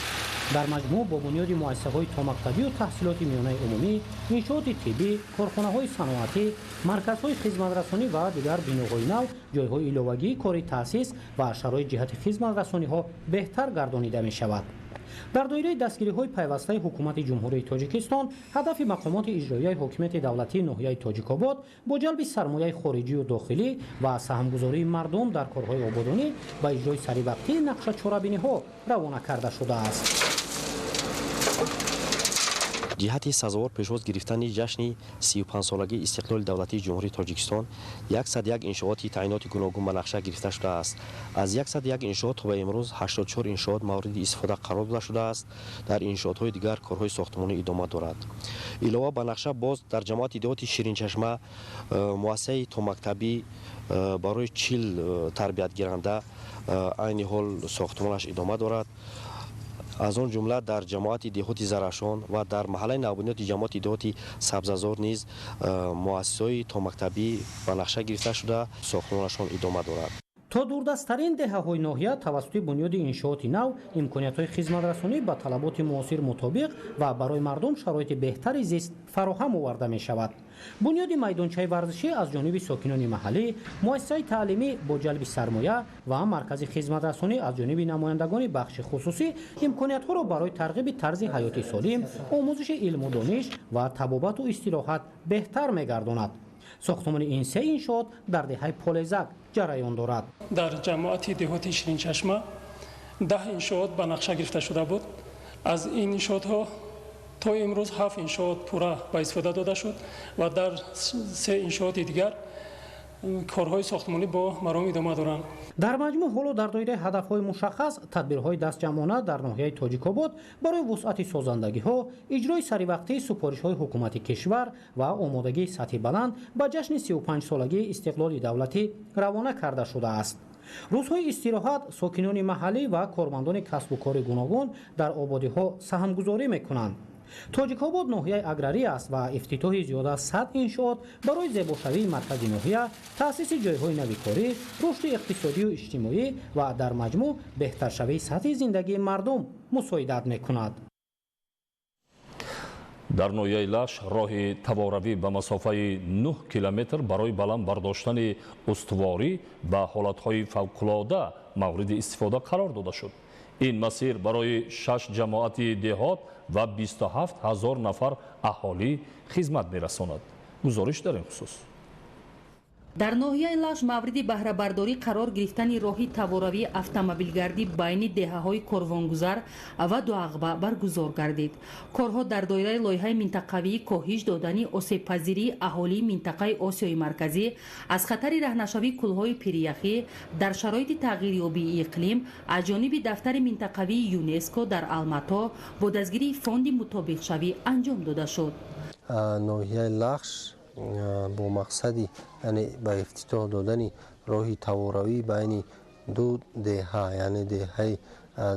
Дар маҷмӯъ бо бунёди муассисаҳои томактабию таҳсилоти миёнаи умумӣ, иншооти тиббӣ, корхонаҳои саноатӣ, марказҳои хизматрасонӣ ва дигар биноҳои нав, ҷойҳои иловагии кори таъсис ва шароит ҷиҳати хизматрасониҳо беҳтар гардонида мешавад. Дар доираи дастгириҳои пайвастаи ҳукумати Ҷумҳурии Тоҷикистон, ҳадафи мақомоти иҷроияи ҳокимияти давлатии ноҳияи Тоҷикобод бо ҷалби сармояи хориҷию дохилӣ ва саҳмгузории мардум дар корҳои ободонӣ ба иҷрои саривақтии нақша чорабиниҳо равона карда шудааст. Ҷиҳати сазовор пешвоз гирифтани ҷашни 35-солагии истиқлоли давлатии Ҷумҳурии Тоҷикистон 101 иншооти таъиноти гуногун ба нақша гирифта шудааст. Аз 101 иншоот то ба имрӯз 84 иншоот мавриди истифода қарор дода шудааст. Дар иншоотҳои дигар корҳои сохтмонӣ идома дорад. Илова ба нақша боз дар ҷамоати деҳоти Ширинчашма муассисаи томактабӣ барои 40 тарбиятгиранда айни ҳол сохтмонаш идома дорад. Аз он ҷумла дар ҷамоати деҳоти Зарафшон ва дар маҳаллаи навбунёди ҷамоати деҳоти Сабзазор низ муассисаҳои томактабӣ ба нақша гирифта шуда, сохтмонашон идома дорад. То дурдасттарин деҳаҳои ноҳия тавассути бунёди иншооти нав имкониятҳои хизматрасонӣ ба талаботи муосир мутобиқ ва барои мардум шароити беҳтари зист фароҳам оварда мешавад. Бунёди майдончаи варзишӣ аз ҷониби сокинони маҳаллӣ, муассисаи таълимӣ бо ҷалби сармоя ва маркази хизматрасонӣ аз ҷониби намояндагони бахши хусусӣ имкониятҳоро барои тарғиби тарзи ҳаёти солим, омӯзиши илму дониш ва табобату истироҳат беҳтар мегардонад. Сохтмони ин се иншоот дар деҳаи Полезак ҷараён дорад. Дар ҷамоати деҳоти Ширинчашма 10 иншоот ба нақша гирифта шуда буд. Аз ин иншоотҳо то имрӯз 7 иншоот пурра ба истифода дода шуд ва дар 3 иншооти дигар корҳои сохтмонӣ бо маром идома доранд. Дар маҷмӯъ ҳоло дар доираи ҳадафҳои мушаххас тадбирҳои дастҷамъона дар ноҳияи Тоҷикобод барои вусъати созандагиҳо, иҷрои саривақтии супоришҳои ҳукумати кишвар ва омодагии сатҳи баланд ба ҷашни 35-солагии истиқлоли давлатӣ равона карда шудааст. Рӯзҳои истироҳат сокинони маҳаллӣ ва кормандони касбу кори гуногун дар ободиҳо саҳмгузорӣ мекунанд. Тоҷикобод ноҳияи аграрӣ аст ва ифтитоҳи зиёда аз 100 иншоот барои зебошавии маркази ноҳия, таъсиси ҷойҳои нави корӣ, рушди иқтисодию иҷтимоӣ ва дар маҷмӯъ беҳтаршавии сатҳи зиндагии мардум мусоидат мекунад. Дар ноҳияи Лахш роҳи таворавӣ ба масофаи 9 километр барои баланд бардоштани устуворӣ ба ҳолатҳои фавқулода мавриди истифода қарор дода шуд. Ин масир барои 6 ҷамоати деҳот ва 27 ҳазор нафар аҳолӣ хизмат мерасонад. Гузориш дар ин хусус. Дар ноҳияи Лахш мавриди баҳрабардорӣ қарор гирифтани роҳи таворавии автомобилгардӣ байни деҳаҳои Корвонгузар ва Дуағба баргузор гардид. Корҳо дар доираи лоиҳаи минтақавии коҳиш додани осебпазирии аҳолии минтақаи Осиёи Марказӣ аз хатари раҳнашавии кӯлҳои пиряхӣ дар шароити тағйирёбии иқлим аз ҷониби дафтари минтақавии ЮНЕСКО дар Алмато бо дастгирии фонди мутобиқшавӣ анҷом дода шуд. Ноҳияи Лахш бо мақсади яъне ба ифтитоҳ додани роҳи таворавӣ байни ду деҳа, яъне деҳаи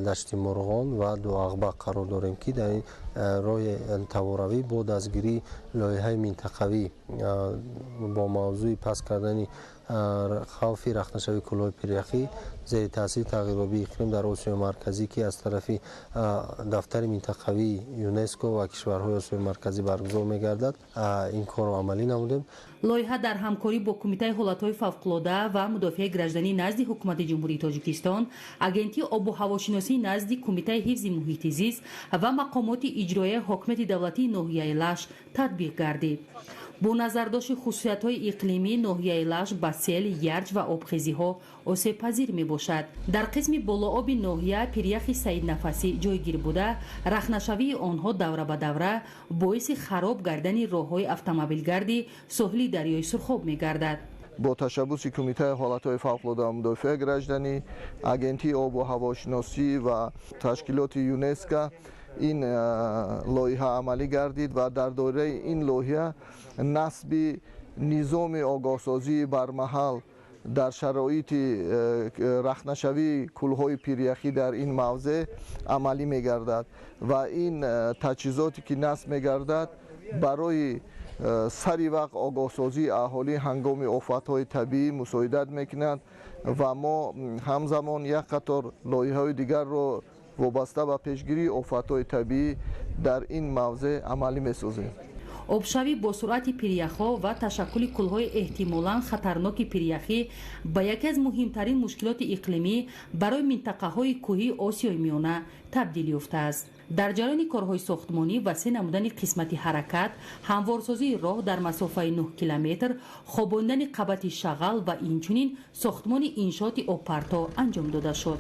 Дашти Мурғон ва Дуағба қарор дорем, ки дар ин роҳи таворавӣ бо дастгирии лоиҳаи минтақавӣ бо мавзӯи паст кардани хавфи рахташавии кӯлҳои пиряхӣ зери таъсири тағйирёбии иқлим дар Осиёи Марказӣ, ки аз тарафи дафтари минтақавии ЮНЕСКО ва кишварҳои Осиёи Марказӣ баргузор мегардад, ин корро амалӣ намудем. Лоиҳа дар ҳамкорӣ бо Кумитаи ҳолатҳои фавқулода ва мудофиаи гражданӣ назди Ҳукумати Ҷумҳурии Тоҷикистон, Агентии обу ҳавошиносӣ назди Кумитаи ҳифзи муҳити зист ва мақомоти иҷроияи ҳокимияти давлатии ноҳияи Лахш татбиқ гардид. Бо назардошти хусусиятҳои иқлимӣ ноҳияи Лахш ба сел, ярҷ ва обхезиҳо осебпазир мебошад. Дар қисми болооби ноҳия пиряхи Саиднафасӣ ҷойгир буда, рахнашавии онҳо давра ба давра боиси хароб гардани роҳҳои автомобилгарди соҳили дарёи Сурхоб мегардад. Бо ташаббуси Кумитаи ҳолатҳои фавқулода ва мудофиаи гражданӣ, Агентии обу ҳавошиносӣ ва ташкилоти ЮНЕСКО ин лоиҳа амалӣ гардид ва дар доираи ин лоиҳа насби низоми огоҳсозии бармаҳал дар шароити рахнашавии кӯлҳои пиряхӣ дар ин мавзеъ амалӣ мегардад ва ин таҷҳизоте ки насб мегардад барои сари вақт огоҳсозии аҳолӣ ҳангоми офатҳои табиӣ мусоидат мекунад ва мо ҳамзамон як қатор лоиҳаҳои дигарро вобаста ба пешгирии офатҳои табиӣ дар ин мавзеъ амалӣ месозем. Обшавӣ бо суръати пиряхҳо ва ташаккули кӯлҳои эҳтимолан хатарноки пиряхӣ ба яке аз муҳимтарин мушкилоти иқлимӣ барои минтақаҳои кӯҳии Осиёи Миёна табдил ёфтааст. Дар ҷараёни корҳои сохтмонӣ васеъ намудани қисмати ҳаракат, ҳамворсозии роҳ дар масофаи 9 километр, хобондани қабати шағал ва инчунин сохтмони иншооти обпарто анҷом дода шуд.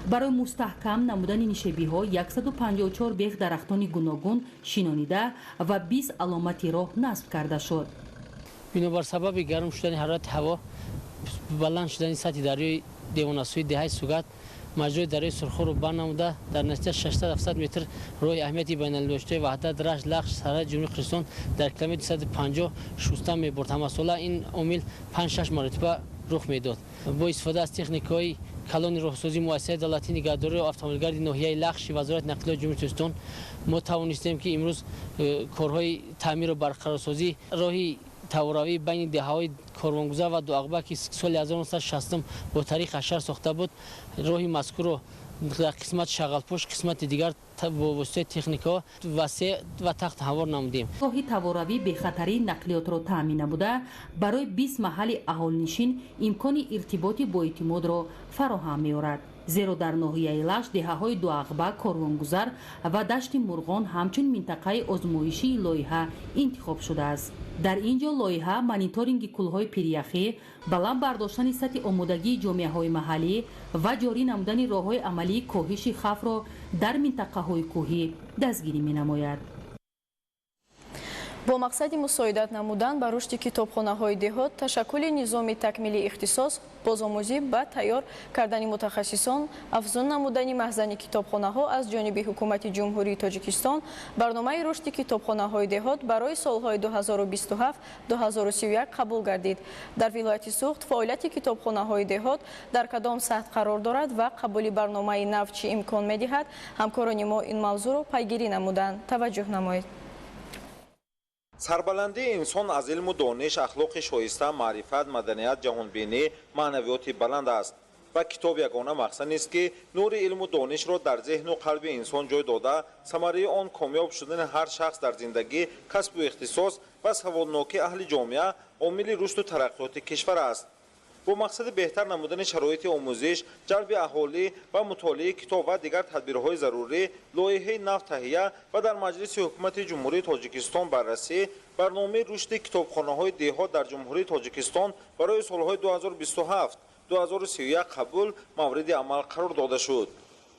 Барои мустаҳкам намудани нишебиҳо 154 бех дарахтони гуногун шинонида ва 20 аломати роҳ насб карда шуд. Бинобар сабаби гарм шудани ҳарорати ҳаво, баланд шудани сатҳи дарёи Девонасӯи деҳаи Сугат, маҷрои дарёи Сурхурро банд намуда, дар натиҷа 670 метр роҳи аҳамияти байналмилалии Ваҳдат, Рашт, Лахш, сарҳади Ҷумҳурии Қирғизистон дар километри 150 шуста мебурд. Ҳамасола ин омил 5-6 маротиба рух медод. Бо истифода аз техникаҳои калони роҳсозии муассисаи давлатии нигаҳдории автомобилгарди ноҳияи Лахши Вазорати нақлиёти Ҷумҳурии Тоҷикистон мо тавонистем, ки имрӯз корҳои таъмиру барқарорсозии роҳи таворавӣ байни деҳаҳои Корвонгузар ва Дуағба, ки соли 1960 бо тариқи ҳашар сохта буд, роҳи мазкурро дар қисмати шағалпӯш, қисмати дигар бо воситаи техникаҳо васеъ ва тахт ҳамвор намудем. Роҳи таворавӣ бехатарии нақлиётро таъмин намуда, барои 20 маҳалли аҳолинишин имкони иртиботи боэътимодро фароҳам меорад. Зеро дар ноҳияи Лахш деҳаҳои Дуағба, Корвонгузар ва Дашти Мурғон ҳамчун минтақаи озмоишии лоиҳа интихоб шудааст. Дар ин ҷо лоиҳа мониторинги кӯлҳои пиряхӣ, баланд бардоштани сатҳи омодагии ҷомеаҳои маҳаллӣ ва ҷорӣ намудани роҳҳои амалии коҳиши хавфро дар минтақаҳои кӯҳӣ дастгирӣ менамояд. Бо мақсади мусоидат намудан ба рушди китобхонаҳои деҳот, ташаккули низоми такмили ихтисос, бозомӯзӣ ба тайёр кардани мутахассисон, афзун намудани маҳзани китобхонаҳо аз ҷониби Ҳукумати Ҷумҳурии Тоҷикистон барномаи рушди китобхонаҳои деҳот барои солҳои 2027-2031 қабул гардид. Дар вилояти Суғд фаъолияти китобхонаҳои деҳот дар кадом сатҳ қарор дорад ва қабули барномаи нав чӣ имкон медиҳад, ҳамкорони мо ин мавзӯъро пайгирӣ намуданд. Таваҷҷӯҳ намоед. Сарбаландии инсон аз илму дониш, ахлоқи шоиста, маърифат, маданият, ҷаҳонбинӣ, маънавиёти баланд аст. Ва китоб ягона мақсад нест, ки нури илму донишро дар зеҳну қалби инсон ҷой дода, самараи он комёб шудани ҳар шахс дар зиндагӣ, касбу ихтисос ва саводнокии аҳли ҷомеа, омили рушду тараққиёти кишвар аст. Бо мақсади беҳтар намудани шароити омӯзиш, ҷалби аҳолӣ ва мутолиаи китоб ва дигар тадбирҳои зарурӣ, лоиҳаи нав таҳия ва дар Маҷлиси Ҳукумати Ҷумҳурии Тоҷикистон баррасӣ барномаи рушди китобхонаҳои деҳот дар Ҷумҳурии Тоҷикистон барои солҳои 2027-2031 қабул мавриди амал қарор дода шуд.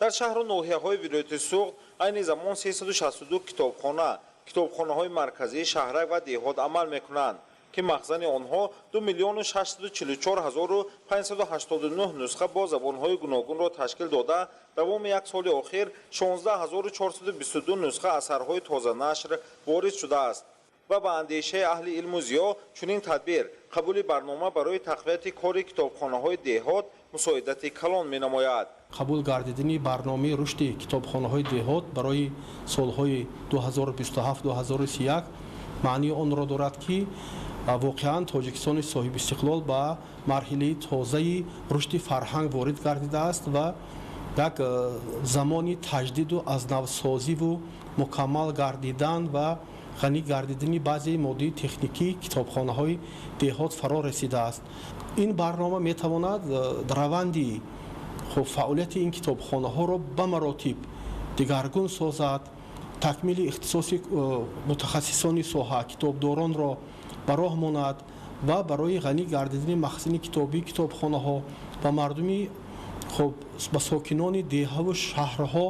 Дар шаҳру ноҳияҳои вилояти Суғд айни замон 362 китобхона, китобхонаҳои марказӣ, шаҳрак ва деҳот амал мекунанд, ки махзани онҳо 2 644 589 нусха бо забонҳои гуногунро ташкил дода, давоми як соли охир 16 422 нусха асарҳои тозанашр ворид шудааст. Ва ба андешаи аҳли илму зиё, чунин тадбир, қабули барнома барои тақвияти кори китобхонаҳои деҳот мусоидати калон менамояд. Қабул гардидани барномаи рушди китобхонаҳои деҳот барои солҳои 2027-2031 маънии онро дорад, ки воқеан Тоҷикистони соҳибистиқлол ба марҳилаи тозаи рушди фарҳанг ворид гардидааст ва як замони таҷдиду азнавсозиву мукаммал гардидан ва ғанӣ гардидани баъзеи моддии техникии китобхонаҳои деҳот фаро расидааст. Ин барнома метавонад раванди хуб фаъолияти ин китобхонаҳоро ба маротиб дигаргун созад, такмили ихтисоси мутахассисони соҳа, китобдоронро ба роҳ монад ва барои ғанӣ гардидани махзани китобии китобхонаҳо ба мардуми хуб, ба сокинони деҳаву шаҳрҳо,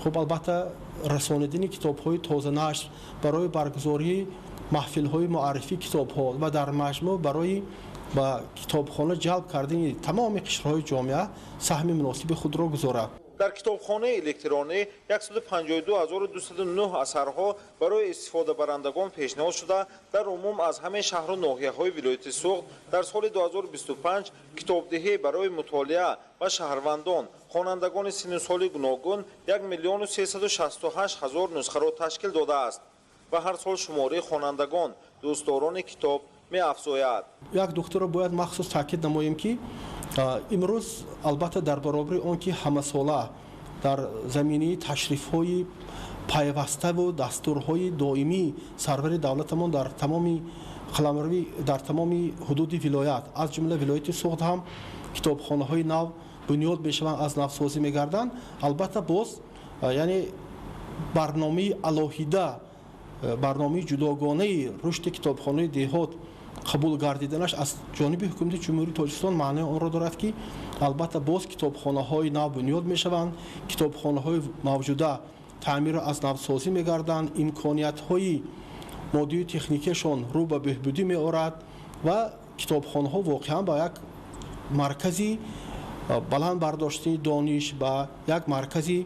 хуб, албатта, расонидани китобҳои тозанашр, барои баргузории маҳфилҳои муаррифии китобҳо ва дар маҷмӯъ барои ба китобхона ҷалб кардани тамоми қишрҳои ҷомеа саҳми муносиби худро гузорад. Дар китобхонаи электронӣ 152 209 асарҳо барои истифодабарандагон пешниҳод шуда, дар умум аз ҳамаи шаҳру ноҳияҳои вилояти Суғд дар соли 2025 китобдиҳӣ барои мутолиа ба шаҳрвандон, хонандагони синну соли гуногун 1 368 000 нусхаро ташкил додааст ва ҳар сол шумораи хонандагон, дӯстдорони китоб меафзояд. Як нуктаро бояд махсус таъкид намоем, ки имрӯз, албатта, дар баробари он ки ҳамасола дар заминаи ташрифҳои пайваставу дастурҳои доимии сарвари давлатамон дар тамоми қаламрави, дар тамоми ҳудуди вилоят, аз ҷумла вилояти Суғд ҳам китобхонаҳои нав бунёд мешаванд, аз навсозӣ мегарданд, албатта, боз яъне Барномаи алоҳида, барномаи ҷудогонаи рушди китобхонаи деҳот қабул гардиданаш аз ҷониби ҳукумати Ҷумҳурии Тоҷикистон маънои онро дорад, ки албатта боз китобхонаҳои нав бунёд мешаванд, китобхонаҳои мавҷуда таъмиру аз навсозӣ мегарданд, имкониятҳои моддию техникияшон рӯ ба беҳбудӣ меорад ва китобхонаҳо воқеан ба як маркази баланд бардоштани дониш, ба як маркази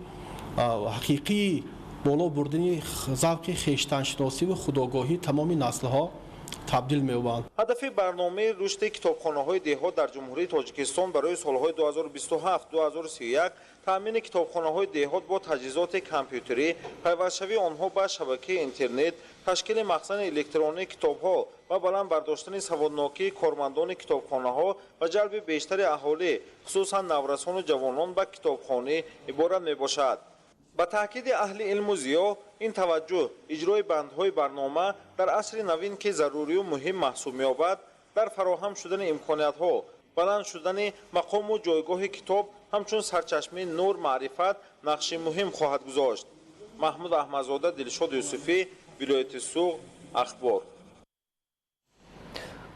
ҳақиқии боло бурдани завқи хештаншиносӣ ва худогоҳии тамоми наслҳо табдил меёбанд. Ҳадафи барномаи рушди китобхонаҳои деҳот дар Ҷумҳурии Тоҷикистон барои солҳои 2027-2031 таъмини китобхонаҳои деҳот бо таҷҳизоти компютерӣ, пайвастшавии онҳо ба шабакаи интернет, ташкили махзани электронии китобҳо ва баланд бардоштани саводнокии кормандони китобхонаҳо ва ҷалби бештари аҳолӣ, хусусан наврасону ҷавонон ба китобхонӣ иборат мебошад. Ба таъкиди аҳли илму зиё, ин таваҷҷӯҳ, иҷрои бандҳои барнома дар асри навин, ки зарурию муҳим маҳсуб меёбад, дар фароҳам шудани имкониятҳо, баланд шудани мақому ҷойгоҳи китоб ҳамчун сарчашмаи нур маърифат нақши муҳим хоҳад гузошт. Маҳмуд Аҳмадзода, Дилшод Юсуфӣ, вилояти Суғд, Ахбор.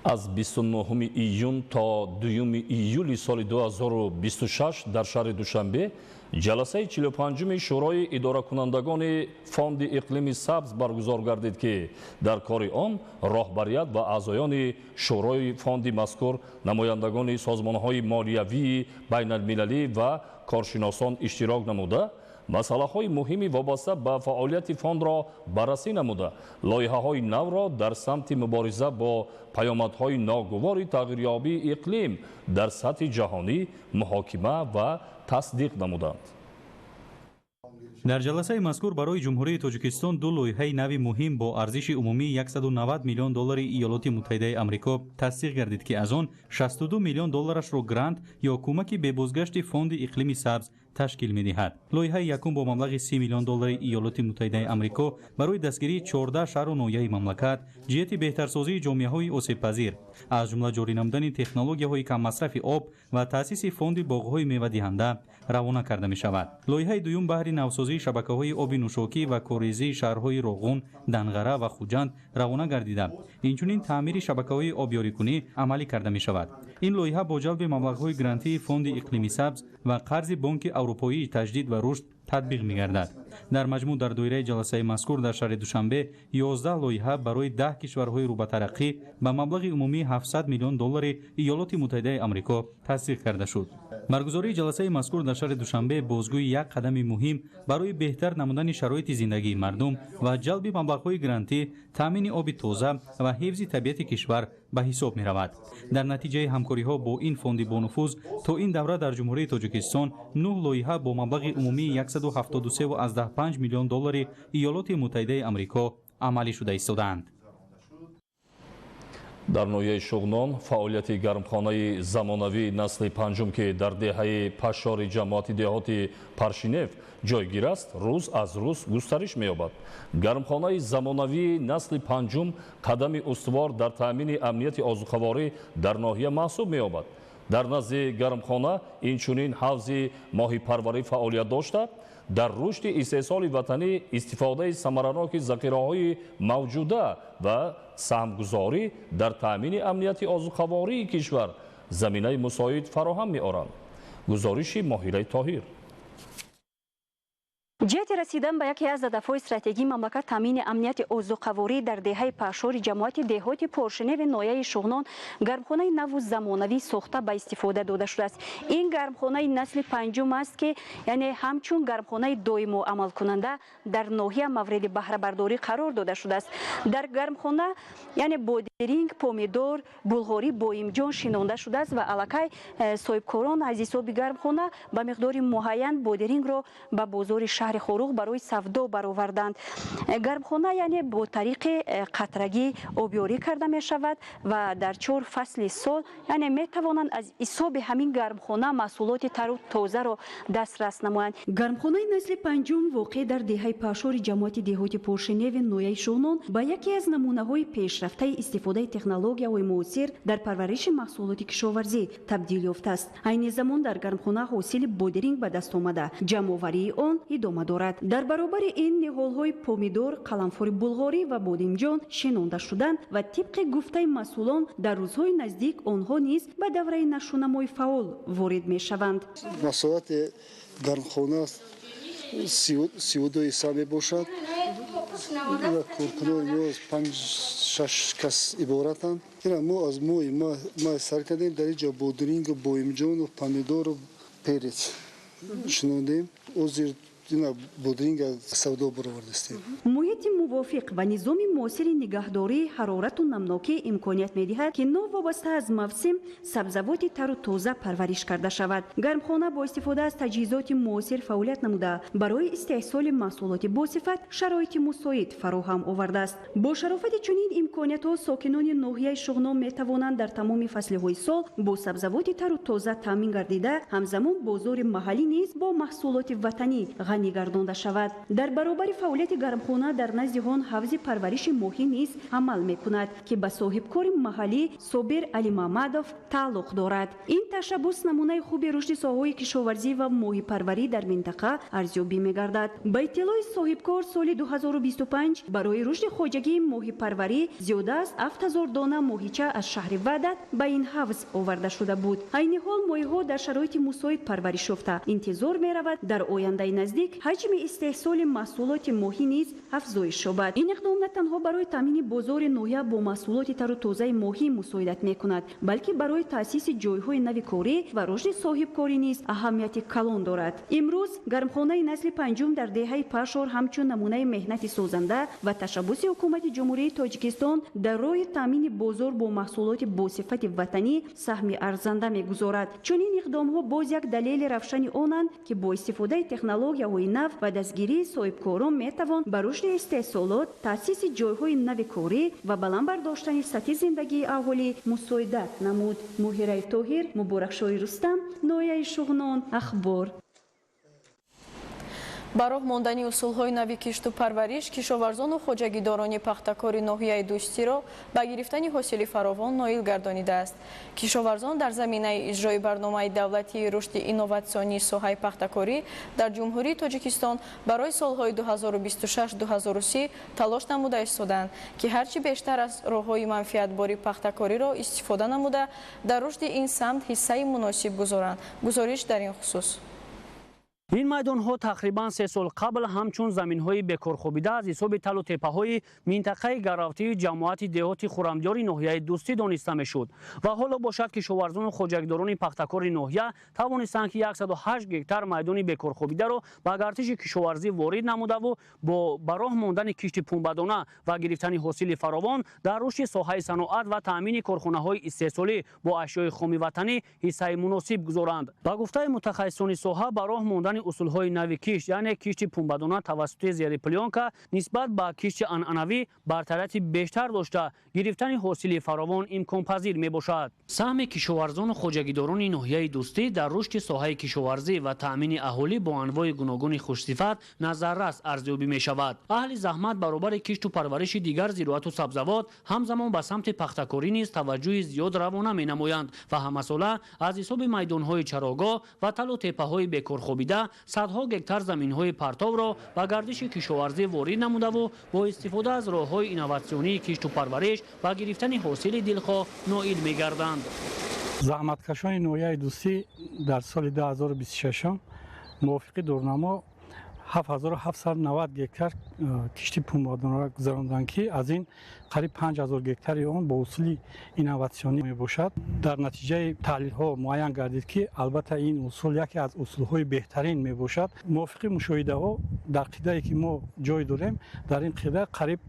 Аз 29 июн то 2 июли соли 2026 дар шаҳри Душанбе ҷаласаи 45-уми Шӯрои идоракунандагони Фонди иқлими сабз баргузор гардид, ки дар кори он роҳбарият ва аъзоёни Шӯрои фонди мазкур, намояндагони созмонҳои молиявии байналмилалӣ ва коршиносон иштирок намуда, масъалаҳои муҳими вобаста ба фаъолияти фондро баррасӣ намуда, лоиҳаҳои навро дар самти мубориза бо паёмадҳои ногувори тағйирёбии иқлим дар сатҳи ҷаҳонӣ муҳокима ва тасдиқ намуданд. Дар ҷаласаи мазкур барои Ҷумҳурии Тоҷикистон ду лоиҳаи нави муҳим бо арзиши умумии 190 миллион доллари Иёлоти Муттаҳидаи Амрико тасдиқ гардид, ки аз он 62 миллион долларашро грант ё кӯмаки бебозгашти Фонди иқлими сабз ташкил медиҳад. Лоиҳаи якум бо маблағи 30 миллион доллари Иёлоти Муттаҳидаи Амрико барои дастгирии 14 шаҳру ноҳияи мамлакат ҷиҳати беҳтарсозии ҷомеаҳои осебпазир, аз ҷумла ҷорӣ намудани технологияҳои каммасрафи об ва таъсиси фонди боғҳои мевадиҳанда равона карда мешавад. Лоиҳаи дуюм баҳри навсозии шабакаҳои оби нӯшокӣ ва корезии шаҳрҳои Роғун, Данғара ва Хуҷанд равона гардида, инчунин таъмири шабакаҳои обёрикунӣ амалӣ карда мешавад. Ин лоиҳа бо ҷалби маблағҳои грантии Фонди иқлими сабз ва қарзи Бонки Аврупоии таҷдид ва рушд татбиқ мегардад. Дар маҷмӯъ дар доираи ҷаласаи мазкур дар шаҳри Душанбе 11 лоиҳа барои 10 кишварҳои рӯбатараққӣ ба маблағи умумии 700 миллион доллари Иёлоти Муттаҳидаи Амрико тасдиқ карда шуд. Баргузории ҷаласаи мазкур дар шаҳри Душанбе бозгӯи як қадами муҳим барои беҳтар намудани шароити зиндагии мардум ва ҷалби маблағҳои грантӣ, таъмини оби тоза ва ҳифзи табиати кишвар ба ҳисоб меравад. Дар натиҷаи ҳамкориҳо бо ин фонди бонуфуз то ин давра дар Ҷумҳурии Тоҷикистон 9 лоиҳа бо маблағи умумии 173,5 миллион доллари Иёлоти Муттаҳидаи Амрико амалӣ шуда истодаанд. Дар ноҳияи Шуғнон фаъолияти гармхонаи замонавии насли панҷум, ки дар деҳаи Пашшори ҷамоати деҳоти Паршинев ҷойгир аст, рӯз аз рӯз густариш меёбад. Гармхонаи замонавии насли панҷум қадами устувор дар таъмини амнияти озуқаворӣ дар ноҳия маҳсуб меёбад. Дар назди гармхона инчунин ҳавзи моҳипарварӣ фаъолият дошта, дар рушди истеҳсоли ватанӣ, истифодаи самараноки захираҳои мавҷуда ва саҳмгузорӣ дар таъмини амнияти озуқавории кишвар заминаи мусоид фароҳам меоранд. Гузориши Моҳираи Тоҳир. Ҷиҳати расидан ба яке аз ҳадафҳои стратегии мамлакат, таъмини амнияти озуқаворӣ, дар деҳаи Пашшори ҷамоати деҳоти Поршиневи ноҳияи Шуғнон гармхонаи наву замонавӣ сохта ба истифода дода шудааст. Ин гармхонаи насли панҷум аст, ки яъне ҳамчун гармхонаи доимо амалкунанда дар ноҳия мавриди баҳрабардорӣ қарор дода шудааст. Дар гармхона яъне бодиринг, помидор, булғорӣ, боимҷон шинонда шудааст ва аллакай соҳибкорон аз ҳисоби гармхона ба миқдори муайян бодирингро ба бозори шаҳри Хоруғ барои савдо бароварданд. Гармхона яъне бо тариқи қатрагӣ обёрӣ карда мешавад ва дар 4 фасли сол яъне метавонанд аз ҳисоби ҳамин гармхона маҳсулоти тару тозаро дастрас намоянд. Гармхонаи насли панҷум воқеъ дар деҳаи Пашшори ҷамоати деҳоти Поршиневи ноҳияи Шуғнон ба яке аз намунаҳои пешрафтаи истифодаи технологияҳои муосир дар парвариши маҳсулоти кишоварзӣ табдил ёфтааст. Айни замон дар гармхона ҳосили бодиринг ба даст омада, ҷамъоварии он идома дорад. Дар баробари ин ниҳолҳои помидор, қаламфури булғорӣ ва бодимҷон шинонда шуданд ва тибқи гуфтаи масъулон дар рӯзҳои наздик онҳо низ ба давраи нашъунамои фаъол ворид мешаванд. Масоҳати гармхона 32 ҳисса мебошад. Коркунони мо 5-6 кас иборатанд. Ина мо аз моҳи май сар кардем, дар инҷо бодирингу, боимҷону, помидору, перец шинондем. Ҳозир ина бодринга савдо баровардастем. Муҳити мувофиқ ва низоми муосири нигаҳдории ҳарорату намнокӣ имконият медиҳад, ки новобаста аз мавсим сабзавоти тару тоза парвариш карда шавад. Гармхона бо истифода аз таҷҳизоти муосир фаъолият намуда, барои истеҳсоли маҳсулоти босифат шароити мусоид фароҳам овардааст. Бо шарофати чунин имкониятҳо сокинони ноҳияи Шуғнон метавонанд дар тамоми фаслиҳои сол бо сабзавоти тару тоза таъмин гардида, ҳамзамон бозори маҳаллӣ низ бо маҳсулоти ватанӣ ғанӣ гардонда шавад. Дар баробари фаъолияти гармхона дар назди он ҳавзи парвариши моҳӣ низ амал мекунад, ки ба соҳибкори маҳаллӣ Собир Алимамадов тааллуқ дорад. Ин ташаббус намунаи хуби рушди соҳаҳои кишоварзӣ ва моҳипарварӣ дар минтақа арзёбӣ мегардад. Ба иттилои соҳибкор, соли 2025 барои рушди хоҷагии моҳипарварӣ зиёда аз 7000 дона моҳича аз шаҳри Ваҳдат ба ин ҳавз оварда шуда буд. Айни ҳол моҳиҳо дар шароити мусоид парвариш ёфта, интизор меравад дар ояндаи наздик ҳаҷми истеҳсоли маҳсулоти моҳӣ низ афзоиш ёбад. Ин иқдом на танҳо барои таъмини бозори ноҳия бо маҳсулоти тару тозаи моҳӣ мусоидат мекунад, балки барои таъсиси ҷойҳои нави корӣ ва рушди соҳибкорӣ низ аҳамияти калон дорад. Имрӯз гармхонаи насли панҷум дар деҳаи Пашор ҳамчун намунаи меҳнати созанда ва ташаббуси ҳукумати Ҷумҳурии Тоҷикистон дар роҳи таъмини бозор бо маҳсулоти босифати ватанӣ саҳми арзанда мегузорад. Чунин иқдомҳо боз як далели равшани онанд, ки бо истифодаи технологияҳои нав ва дастгирии соҳибкорон метавон ба рушди истеҳсолот, таъсиси ҷойҳои нави корӣ ва баланд бардоштани сатҳи зиндагии аҳолӣ мусоидат намуд. Муҳираи Тоҳир, Муборакшоҳи Рустам, ноҳияи Шуғнон, Ахбор. Ба роҳ мондани усулҳои нави кишту парвариш кишоварзону хоҷагидорони пахтакори ноҳияи Дӯстиро ба гирифтани ҳосили фаровон ноил гардонидааст. Кишоварзон дар заминаи иҷрои барномаи давлатии рушди инноватсионии соҳаи пахтакорӣ дар Ҷумҳурии Тоҷикистон барои солҳои 2026-2030 талош намуда истоданд, ки ҳарчи бештар аз роҳҳои манфиатбори пахтакориро истифода намуда, дар рушди ин самт ҳиссаи муносиб гузоранд. Гузориш дар ин хусус. Ин майдонҳо тақрибан 3 сол қабл ҳамчун заминҳои бекорхобида аз ҳисоби талу теппаҳои минтақаи гаравтии ҷамоати деҳоти Хурамдиёри ноҳияи Дӯстӣ дониста мешуд ва ҳоло бошад кишоварзону хоҷагидорони пахтакори ноҳия тавонистанд, ки 108 гектар майдони бекорхобидаро ба гардиши кишоварзӣ ворид намудаву бо ба роҳ мондани кишти пунбадона ва гирифтани ҳосили фаровон дар рушди соҳаи саноат ва таъмини корхонаҳои истеҳсолӣ бо ашёи хоми ватанӣ ҳиссаи муносиб гузоранд. Ба гуфтаи мутахассисони соҳа, ба роҳ мондани усулҳои нави кишт, яъне кишти пунбадона тавассути зери плёнка нисбат ба кишти анъанавӣ бартарияти бештар дошта, гирифтани ҳосили фаровон имконпазир мебошад. Саҳми кишоварзону хоҷагидорони ноҳияи Дӯстӣ дар рушди соҳаи кишоварзӣ ва таъмини аҳолӣ бо анвои гуногуни хушсифат назаррас арзёбӣ мешавад. Аҳли заҳмат баробари кишту парвариши дигар зироату сабзавот ҳамзамон ба самти пахтакорӣ низ таваҷҷӯҳи зиёд равона менамоянд ва ҳамасола аз ҳисоби майдонҳои чарогоҳ ва талу теппаҳои бекорхобида садҳо гектар заминҳои партовро ба гардиши кишоварзӣ ворид намудаву бо истифода аз роҳҳои инноватсионии кишту парвариш ба гирифтани ҳосили дилхоҳ ноил мегарданд. Заҳматкашони ноҳияи Дӯстӣ дар соли 2026 мувофиқи дурнамо 7790 гектар кишти пунбадонро гузаронданд, ки аз ин қариб 5000 гектари он бо усули инноватсионӣ мебошад. Дар натиҷаи таҳлилҳо муайян гардид, ки албатта ин усул яке аз усулҳои беҳтарин мебошад. Мувофиқи мушоҳидаҳо дар қидае ки мо ҷой дорем, дар ин қида қариб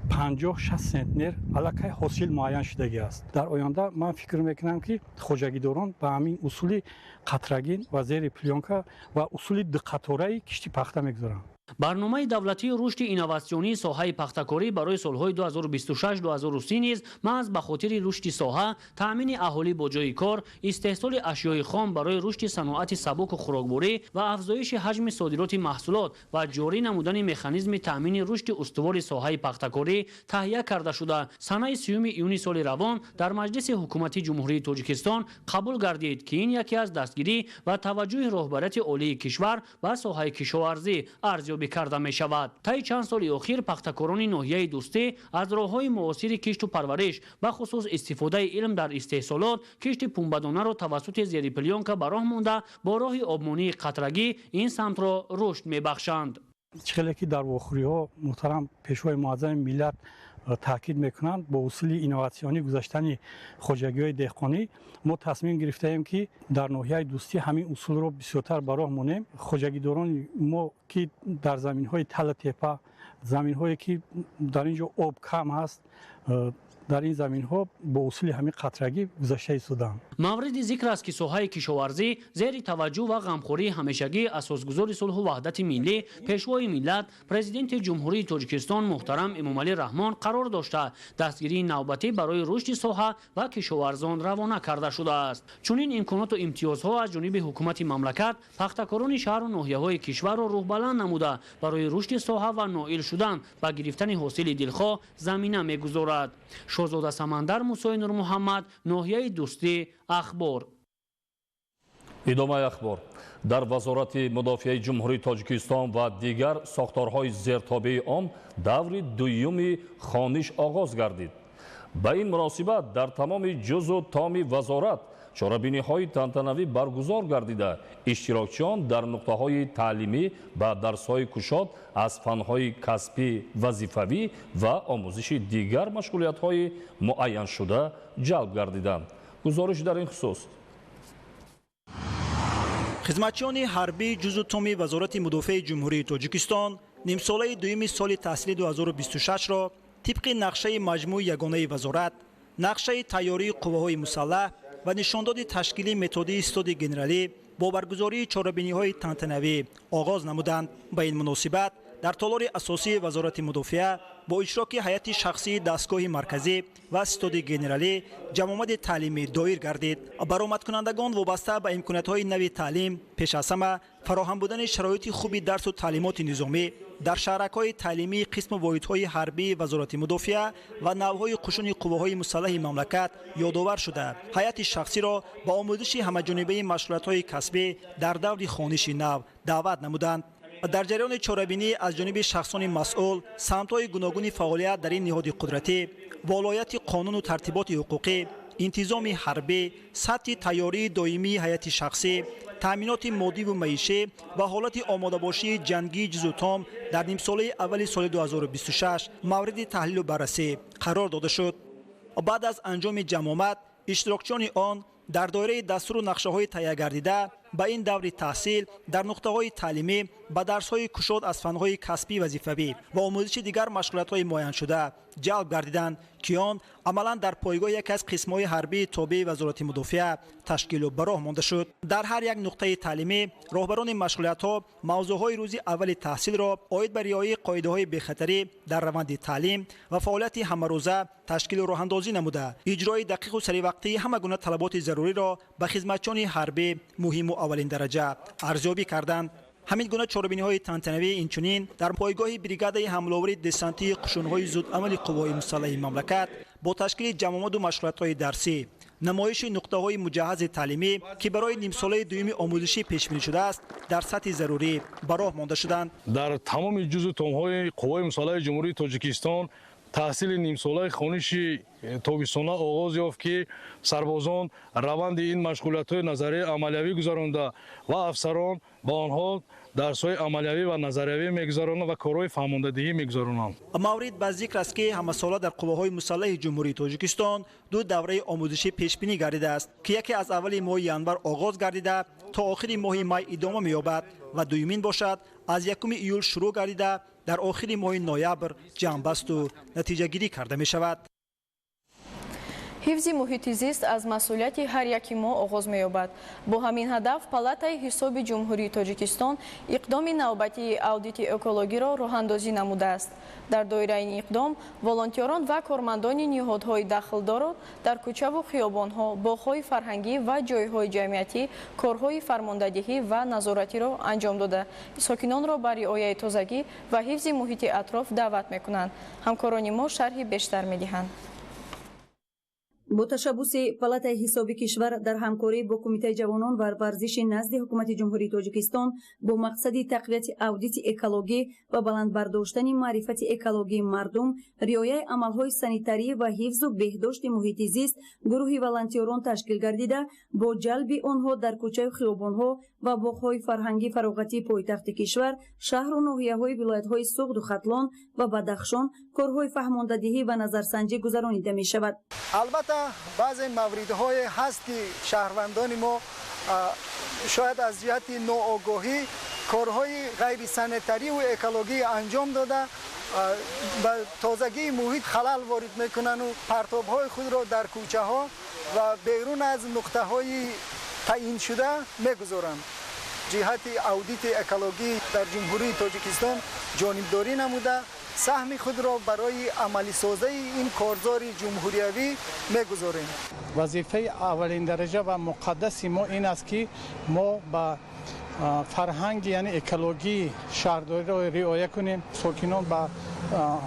50-60 центнер аллакай ҳосил муайян шудагӣ аст. Дар оянда ман фикр мекунам, ки хоҷагидорон ба ҳамин усули қатрагин ва зери плёнка ва усули дуқатораи кишти пахта мегузоранд. Барномаи давлатии рушди инноватсионии соҳаи пахтакорӣ барои солҳои 2026-2030 низ маҳз ба хотири рушди соҳа, таъмини аҳолӣ бо ҷойи кор, истеҳсоли ашёи хом барои рушди саноати сабуку хӯрокворӣ ва афзоиши ҳаҷми содироти маҳсулот ва ҷорӣ намудани механизми таъмини рушди устувори соҳаи пахтакорӣ таҳия карда шуда, санаи 3 июни соли равон дар Маҷлиси Ҳукумати Ҷумҳурии Тоҷикистон қабул гардид, ки ин яке аз дастгирӣ ва таваҷҷӯҳи роҳбарияти олии кишвар ба соҳаи кишоварзӣ арзёбӣ карда мешавад. Таи чанд соли охир пахтакорони ноҳияи Дӯстӣ аз роҳҳои муосири кишту парвариш, бахусус истифодаи илм дар истеҳсолот, кишти пунбадонаро тавассути зери плёнка ба роҳ монда, бо роҳи обмонии қатрагӣ ин самтро рушд мебахшанд. Чӣ хеле ки дар вохӯриҳо муҳтарам Пешвои Муаззами миллат таъкид мекунанд, бо усули инноватсионӣ гузаштани хоҷагиҳои деҳқонӣ мо тасмим гирифтаем, ки дар ноҳияи Дӯстӣ ҳамин усулро бисёртар ба роҳ монем. Хоҷагидорони мо, ки дар заминҳои тала тепа, заминҳое ки дар ин ҷо об кам ҳаст, дар ин заминҳо бо усули ҳамин қатрагӣ гузашта истоданд. Мавриди зикр аст, ки соҳаи кишоварзӣ зери таваҷҷӯҳ ва ғамхории ҳамешагии асосгузори сулҳу ваҳдати миллӣ, Пешвои миллат, Президенти Ҷумҳурии Тоҷикистон муҳтарам Эмомалӣ Раҳмон қарор дошта, дастгирии навбатӣ барои рушди соҳа ва кишоварзон равона карда шудааст. Чунин имконоту имтиёзҳо аз ҷониби ҳукумати мамлакат пахтакорони шаҳру ноҳияҳои кишварро рӯҳбаланд намуда, барои рушди соҳа ва ноил шудан ба гирифтани ҳосили дилхоҳ замина мегузорад. Шоҳзода Самандар, Мусои Нурмуҳаммад, ноҳияи Дӯстӣ, Ахбор. Идомаи ахбор. Дар Вазорати мудофиаи Ҷумҳурии Тоҷикистон ва дигар сохторҳои зертобеи он даври дуюми хониш оғоз гардид. Ба ин муносибат дар тамоми ҷузу томи вазорат чорабиниҳои тантанавӣ баргузор гардида, иштирокчиён дар нуқтаҳои таълимӣ ба дарсҳои кушод аз фанҳои касбӣ, вазифавӣ ва омӯзиши дигар машғулиятҳои муайяншуда ҷалб гардиданд. Гузориш дар ин хусус. Хизматчиёни ҳарбии ҷузу томи Вазорати мудофиаи Ҷумҳурии Тоҷикистон нимсолаи дуюми соли таҳсили 2026-ро тибқи нақшаи маҷмӯи ягонаи вазорат, нақшаи тайёрии қувваҳои мусаллаҳ ва нишондоди ташкили методии истоди генералӣ бо баргузории чорабиниҳои тантанавӣ оғоз намуданд. Ба ин муносибат дар толори асосии Вазорати мудофиа бо иштироки ҳайати шахсии дастгоҳи марказӣ ва истоди генералӣ ҷамъомади таълимӣ доир гардид. Баромадкунандагон вобаста ба имкониятҳои нави таълим, пеш аз ҳама фароҳам будани шароити хуби дарсу таълимоти низомӣ дар шаҳракҳои таълимии қисму воҳидҳои ҳарбии Вазорати мудофиа ва навъҳои қушуни қувваҳои мусаллаҳи мамлакат ёдовар шуда, ҳайати шахсиро ба омӯзиши ҳамаҷонибаи машғулиятҳои касбӣ дар даври хониши нав даъват намуданд. Дар ҷараёни чорабинӣ аз ҷониби шахсони масъул самтҳои гуногуни фаъолият дар ин ниҳоди қудратӣ, волояти қонуну тартиботи ҳуқуқӣ, интизоми ҳарбӣ, сатҳи тайёрии доимии ҳайати шахсӣ, таъминоти моддиву маишӣ ва ҳолати омодабошии ҷангии ҷузутом дар нимсолаи аввали соли 2026 мавриди таҳлилу баррасӣ қарор дода шуд. Баъд аз анҷоми ҷамъомад иштирокчиёни он дар доираи дастуру нақшаҳои таҳиягардида ба ин даври таҳсил дар нуқтаҳои таълимӣ ба дарсҳои кушод аз фанҳои касбӣ, вазифавӣ ва омӯзиши дигар машғулиятҳои муайяншуда ҷалб гардиданд, ки он амалан дар пойгоҳи яке аз қисмҳои ҳарбии тобеи Вазорати мудофиа ташкилу ба роҳ монда шуд. Дар ҳар як нуқтаи таълимӣ роҳбарони машғулиятҳо мавзӯъҳои рӯзи аввали таҳсилро оид ба риояи қоидаҳои бехатарӣ дар раванди таълим ва фаъолияти ҳамарӯза ташкилу роҳандозӣ намуда, иҷрои дақиқу саривақтии ҳама гуна талаботи заруриро ба хизматчиёни ҳарбӣ муҳиму аввалин дараҷа арзёбӣ карданд. Ҳамин гуна чорабиниҳои тантанавӣ инчунин дар пойгоҳи бригадаи ҳамловари десантии қушунҳои зудамали қувваҳои мусаллаҳи мамлакат бо ташкили ҷамъомаду машғулиятҳои дарсӣ, намоиши нуқтаҳои муҷаҳҳази таълимӣ, ки барои нимсолаи дуюми омӯзишӣ пешбинӣ шудааст, дар сатҳи зарурӣ ба роҳ монда шуданд. Дар тамоми ҷузу томҳои қувваҳои мусаллаҳи Ҷумҳурии Тоҷикистон таҳсили нимсолаи хониши тобистона оғоз ёфт, ки сарбозон раванди ин машғулиятҳои назарияи амалиявӣ гузаронда ва афсарон ба онҳо дарсҳои амалиявӣ ва назариявӣ мегузаронанд ва корҳои фаҳмондадиҳӣ мегузаронанд. Маврид ба зикр аст, ки ҳамасола дар қувваҳои мусаллаҳи Ҷумҳурии Тоҷикистон ду давраи омӯзишӣ пешбинӣ гардидааст, ки яке аз аввали моҳи январ оғоз гардида то охири моҳи май идома меёбад ва дуюмин бошад аз 1 июл шурӯъ гардида дар охири моҳи ноябр ҷамъбасту натиҷагирӣ карда мешавад. Ҳифзи муҳити зист аз масъулияти ҳар яки мо оғоз меёбад. Бо ҳамин ҳадаф Палатаи ҳисоби Ҷумҳурии Тоҷикистон иқдоми навбатии аудити экологиро роҳандозӣ намудааст. Дар доираи ин иқдом волонтёрон ва кормандони ниҳодҳои дахлдорро дар кӯчаву хиёбонҳо, боғҳои фарҳангӣ ва ҷойҳои ҷамъиятӣ корҳои фармондадиҳӣ ва назоратиро анҷом дода, сокинонро ба риояи тозагӣ ва ҳифзи муҳити атроф даъват мекунанд. Ҳамкорони мо шарҳи бештар медиҳанд. Бо ташаббуси Палатаи ҳисоби кишвар дар ҳамкорӣ бо Кумитаи ҷавонон ва варзиши назди Ҳукумати Ҷумҳурии Тоҷикистон бо мақсади тақвияти аудити экологӣ ва баланд бардоштани маърифати экологии мардум, риояи амалҳои санитарӣ ва ҳифзу беҳдошти муҳити зист гурӯҳи волонтёрон ташкил гардида, бо ҷалби онҳо дар кӯчаю хиёбонҳо ва боғҳои фарҳангӣ фароғатии пойтахти кишвар, шаҳру ноҳияҳои вилоятҳои Суғду Хатлон ва Бадахшон корҳои фаҳмондадиҳӣ ва назарсанҷӣ гузаронида мешавад. Албатта баъзе мавридҳое ҳаст, ки шаҳрвандони мо шояд аз ҷиҳати ноогоҳӣ корҳои ғайрисанитариву экологӣ анҷом дода, ба тозагии муҳит халал ворид мекунанду партобҳои худро дар кӯчаҳо ва берун аз нуқтаҳои таъиншуда мегузоранд. Ҷиҳати аудити экологӣ дар Ҷумҳурии Тоҷикистон ҷонибдорӣ намуда, саҳми худро барои амалисозаи ин корзори ҷумҳуриявӣ мегузорем. Вазифаи аввалин дараҷа ва муқаддаси мо ин аст, ки мо ба фарҳанги, яъне экологии шаҳрдориро риоя кунем. Сокинон ба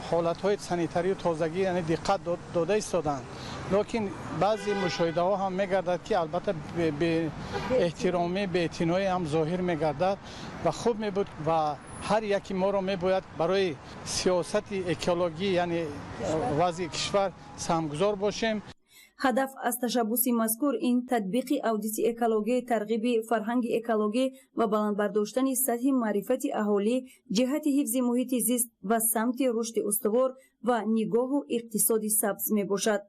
ҳолатҳои санитарию тозагӣ, яъне диққат дода истоданд, лекин баъзе мушоҳидаҳо ҳам мегардад, ки албатта беэҳтиромӣ, беэътиноӣ ҳам зоҳир мегардад ва хуб мебуд ва ҳар яки моро мебояд барои сиёсати экологӣ, яъне вазъи кишвар саҳмгузор бошем. Ҳадаф аз ташаббуси мазкур ин татбиқи аудити экологӣ, тарғиби фарҳанги экологӣ ва баланд бардоштани сатҳи маърифати аҳолӣ ҷиҳати ҳифзи муҳити зист ва самти рушди устувор ва нигоҳу иқтисоди сабз мебошад.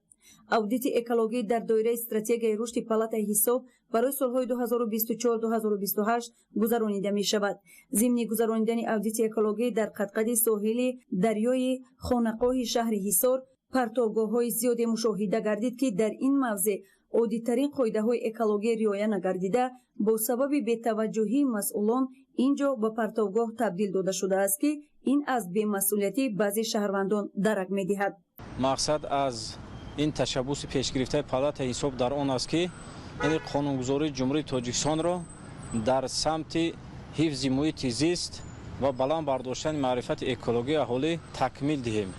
Аудити экологӣ дар доираи стратегияи рушди Палатаи ҳисоб барои солҳои 2024-2028 гузаронида мешавад. Зимни гузаронидани аудити экологӣ дар қадқади соҳили дарёи Хонақоҳи шаҳри Ҳисор партовгоҳҳои зиёде мушоҳида гардид, ки дар ин мавзеъ оддитарин қоидаҳои экологӣ риоя нагардида, бо сабаби бетаваҷҷӯҳии масъулон ин ҷо ба партовгоҳ табдил дода шудааст, ки ин аз бемасъулияти баъзе шаҳрвандон дарак медиҳад. Мақсад аз ин ташаббуси пешгирифтаи Палатаи ҳисоб дар он аст, ки яъне қонунгузории Ҷумҳурии Тоҷикистонро дар самти ҳифзи муҳити зист ва баланд бардоштани маърифати экологии аҳолӣ такмил диҳем.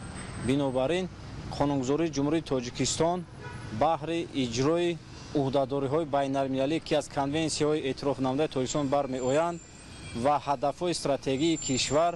Бинобар ин қонунгузории Ҷумҳурии Тоҷикистон баҳри иҷрои ӯҳдадориҳои байналмилалӣ, ки аз конвенсияҳои эътирофнамудаи Тоҷикистон бармеоянд ва ҳадафҳои стратегии кишвар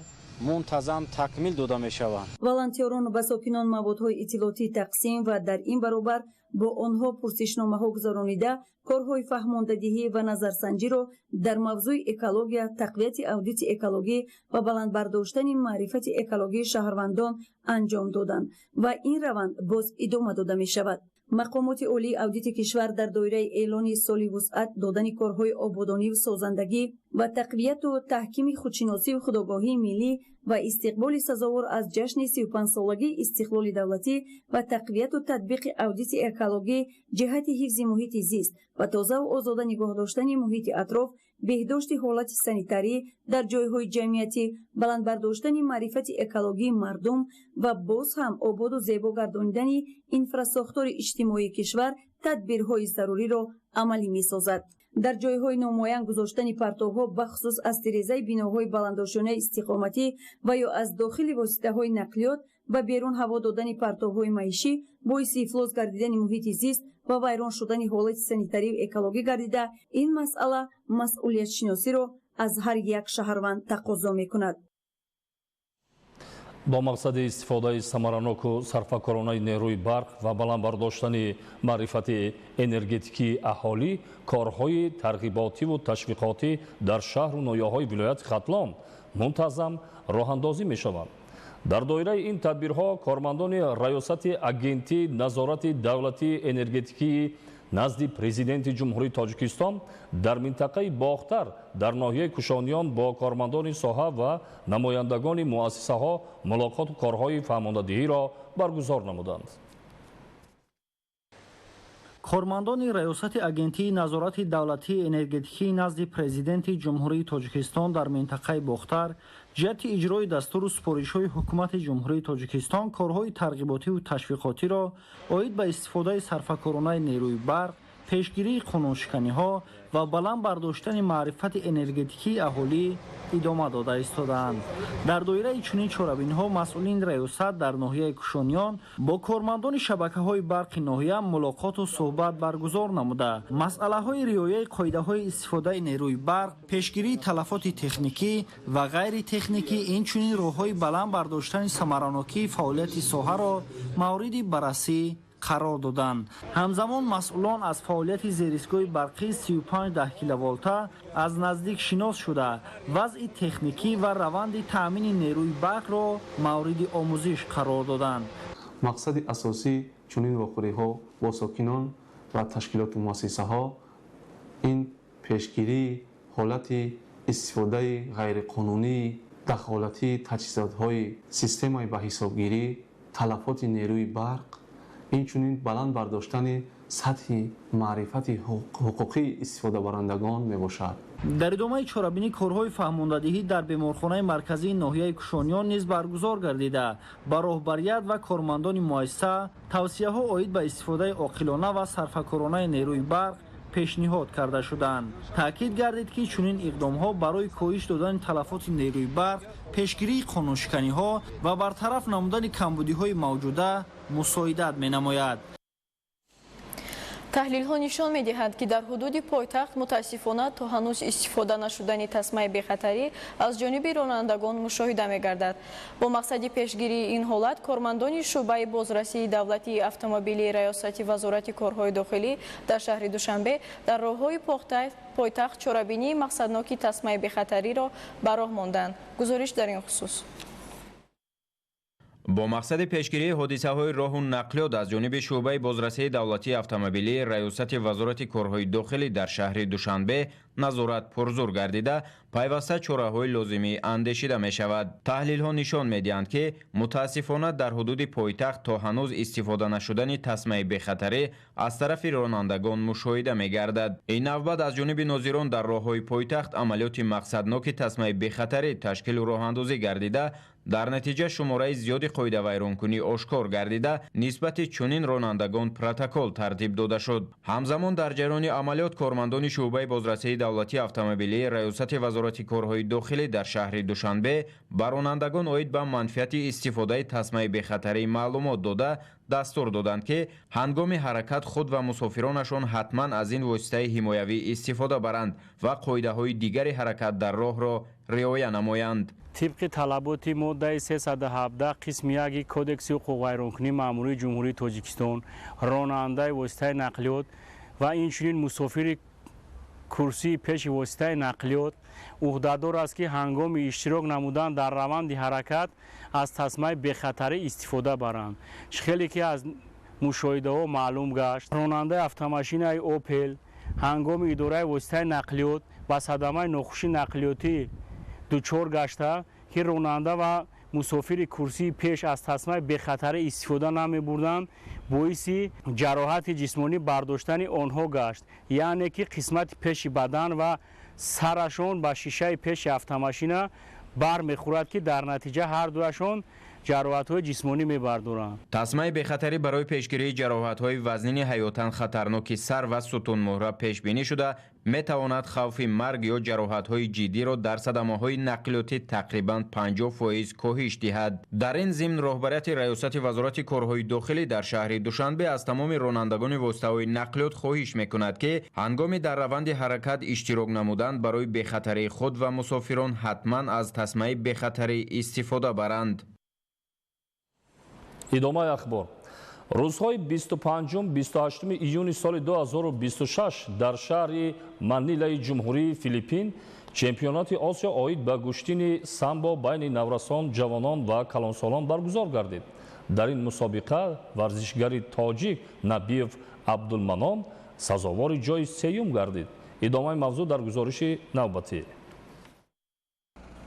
мунтазам такмил дода мешаванд. Волонтёрон ба сокинон маводҳои иттилоотӣ тақсим ва дар ин баробар бо онҳо пурсишномаҳо гузаронида, корҳои фаҳмондадиҳӣ ва назарсанҷиро дар мавзӯи экология, тақвияти аудити экологӣ ва баланд бардоштани маърифати экологии шаҳрвандон анҷом доданд ва ин раванд боз идома дода мешавад. Мақомоти олии аудити кишвар дар доираи эълони соли вусъат додани корҳои ободониву созандагӣ ва тақвияту таҳкими худшиносию худогоҳии миллӣ ва истиқболи сазовор аз ҷашни 35-солагии истиқлоли давлатӣ ва тақвияту татбиқи аудити экологӣ ҷиҳати ҳифзи муҳити зист ва тозаву озода нигоҳ доштани муҳити атроф, беҳдошти ҳолати санитарӣ дар ҷойҳои ҷамъиятӣ, баланд бардоштани маърифати экологии мардум ва боз ҳам ободу зебо гардонидани инфрасохтори иҷтимоии кишвар тадбирҳои заруриро амалӣ месозад. Дар ҷойҳои номуайян гузоштани партовҳо, бахусус аз тирезаи биноҳои баландошёнаи истиқоматӣ ва ё аз дохили воситаҳои нақлиёт ба берун ҳаво додани партовҳои маишӣ боиси ифлос гардидани муҳити зист ва вайрон шудани ҳолати санитарию экологӣ гардида, ин масъала масъулиятшиносиро аз ҳар як шаҳрванд тақозо мекунад. Бо мақсади истифодаи самараноку сарфакоронаи нерӯи барқ ва баланд бардоштани маърифати энергетикии аҳолӣ корҳои тарғиботиву ташвиқотӣ дар шаҳру ноҳияҳои вилояти Хатлон мунтазам роҳандозӣ мешаванд. Дар доираи ин тадбирҳо кормандони Раёсати Агентии назорати давлатии энергетикии назди Президенти Ҷумҳурии Тоҷикистон дар минтақаи Бохтар дар ноҳияи Кушониён бо кормандони соҳа ва намояндагони муассисаҳо мулоқоту корҳои фаҳмондадиҳиро баргузор намуданд. Кормандони Раёсати Агентии назорати давлатии энергетикии назди Президенти Ҷумҳурии Тоҷикистон дар минтақаи Бохтар ҷиҳати иҷрои дастуру супоришҳои Ҳукумати Ҷумҳурии Тоҷикистон корҳои тарғиботиву ташвиқотиро оид ба истифодаи сарфакоронаи нерӯи барқ, пешгирии қонуншиканиҳо ва баланд бардоштани маърифати энергетикии аҳолӣ идома дода истодаанд. Дар доираи чунин чорабиниҳо масъулини раёсат дар ноҳияи Кушониён бо кормандони шабакаҳои барқи ноҳия мулоқоту суҳбат баргузор намуда, масъалаҳои риояи қоидаҳои истифодаи нерӯи барқ, пешгирии талафоти техникӣ ва ғайритехникӣ, инчунин роҳҳои баланд бардоштани самаранокии фаъолияти соҳаро мавриди баррасӣ қарор доданд. Ҳамзамон масъулон аз фаъолияти зеристгоҳи барқии 35 киловолта аз наздик шинос шуда, вазъи техникӣ ва раванди таъмини нерӯи барқро мавриди омӯзиш қарор доданд. Мақсади асосии чунин вохӯриҳо бо сокинон ва ташкилоту муассисаҳо ин пешгирии ҳолати истифодаи ғайриқонунии дахолатии таҷҳизотҳои системаи ба ҳисобгирӣ, талафоти нерӯи барқ, инчунин баланд бардоштани сатҳи маърифати ҳуқуқии истифодабарандагон мебошад. Дар идомаи чорабинӣ корҳои фаҳмондадиҳӣ дар беморхонаи марказии ноҳияи Кушониён низ баргузор гардида, ба роҳбарият ва кормандони муассиса тавсияҳо оид ба истифодаи оқилона ва сарфакоронаи нерӯи барқ пешниҳод карда шуданд. Таъкид гардид, ки чунин иқдомҳо барои коҳиш додани талафоти нерӯи барқ, пешгирии қонуншиканиҳо ва бартараф намудани камбудиҳои мавҷуда мусоидат менамояд. Таҳлилҳо нишон медиҳанд, ки дар ҳудуди пойтахт мутаассифона то ҳанӯз истифода нашудани тасмаи бехатарӣ аз ҷониби ронандагон мушоҳида мегардад. Бо мақсади пешгирии ин ҳолат кормандони шӯъбаи бозрасии давлатии автомобилии Раёсати Вазорати корҳои дохилӣ дар шаҳри Душанбе дар роҳҳои пойтахт чорабинии мақсадноки тасмаи бехатариро ба роҳ монданд. Гузориш дар ин хусус. Бо мақсади пешгирии ҳодисаҳои роҳу нақлиёт аз ҷониби шӯъбаи бозрасии давлатии автомобилии Раёсати Вазорати корҳои дохилӣ дар шаҳри Душанбе назорат пурзур гардида, пайваста чораҳои лозимӣ андешида мешавад. Таҳлилҳо нишон медиҳанд, ки мутаассифона дар ҳудуди пойтахт то ҳанӯз истифода нашудани тасмаи бехатарӣ аз тарафи ронандагон мушоҳида мегардад. Ин навбат аз ҷониби нозирон дар роҳҳои пойтахт амалиёти мақсадноки тасмаи бехатарӣ ташкилу роҳандозӣ гардида, дар натиҷа шумораи зиёди қоидавайронкунӣ ошкор гардида, нисбати чунин ронандагон протокол тартиб дода шуд. Ҳамзамон дар ҷараёни амалиёт кормандони шӯъбаи бозрасии давлатии автомобилии Раёсати Вазорати корҳои дохилӣ дар шаҳри Душанбе ба ронандагон оид ба манфиати истифодаи тасмаи бехатарӣ маълумот дода, дастур доданд, ки ҳангоми ҳаракат худ ва мусофиронашон ҳатман аз ин воситаи ҳимоявӣ истифода баранд ва қоидаҳои дигари ҳаракат дар роҳро риоя намоянд. Тибқи талаботи моддаи 317 қисми 1 Кодекси ҳуқуқвайронкунии маъмурии Ҷумҳурии Тоҷикистон ронандаи воситаи нақлиёт ва инчунин мусофири курсии пеши воситаи нақлиёт уҳдадор аст, ки ҳангоми иштирок намудан дар раванди ҳаракат аз тасмаи бехатарӣ истифода баранд. Хеле ки аз мушоҳидаҳо маълум гашт, ронандаи автомошинаи Опел ҳангоми идораи воситаи нақлиёт ба садамаи нохуши нақлиётӣ дучор гашта, ки ронанда ва мусофири курсии пеш аз тасмаи бехатарӣ истифода намебурданд, боиси ҷароҳати ҷисмонӣ бардоштани онҳо гашт, яъне ки қисмати пеши бадан ва сарашон ба шишаи пеши автомошина бармехӯрад, ки дар натиҷа ҳар дуяшон ҷароҳатҳои ҷисмонӣ мебардоранд. Тасмаи бехатарӣ барои пешгирии ҷароҳатҳои вазнини ҳаётан хатарноки сар ва сутунмуҳра пешбинӣ шуда, метавонад хавфи марг ё ҷароҳатҳои ҷиддиро дар садамаҳои нақлиётӣ тақрибан 50% коҳиш диҳад. Дар ин зимн роҳбарияти Раёсати Вазорати корҳои дохилӣ дар шаҳри Душанбе аз тамоми ронандагони воситаҳои нақлиёт хоҳиш мекунад, ки ҳангоми дар раванди ҳаракат иштирок намудан барои бехатарии худ ва мусофирон ҳатман аз тасмаи бехатарӣ истифода баранд. Идомаи ахбор. Рӯзҳои 25-28 июни соли 2026 дар шаҳри Манилаи Ҷумҳурии Филиппин чемпионати Осиё оид ба гӯштини самбо байни наврасон, ҷавонон ва калонсолон баргузор гардид. Дар ин мусобиқа варзишгари тоҷик Набиев Абдулманон сазовори ҷои сеюм гардид. Идомаи мавзӯъ дар гузориши навбатӣ.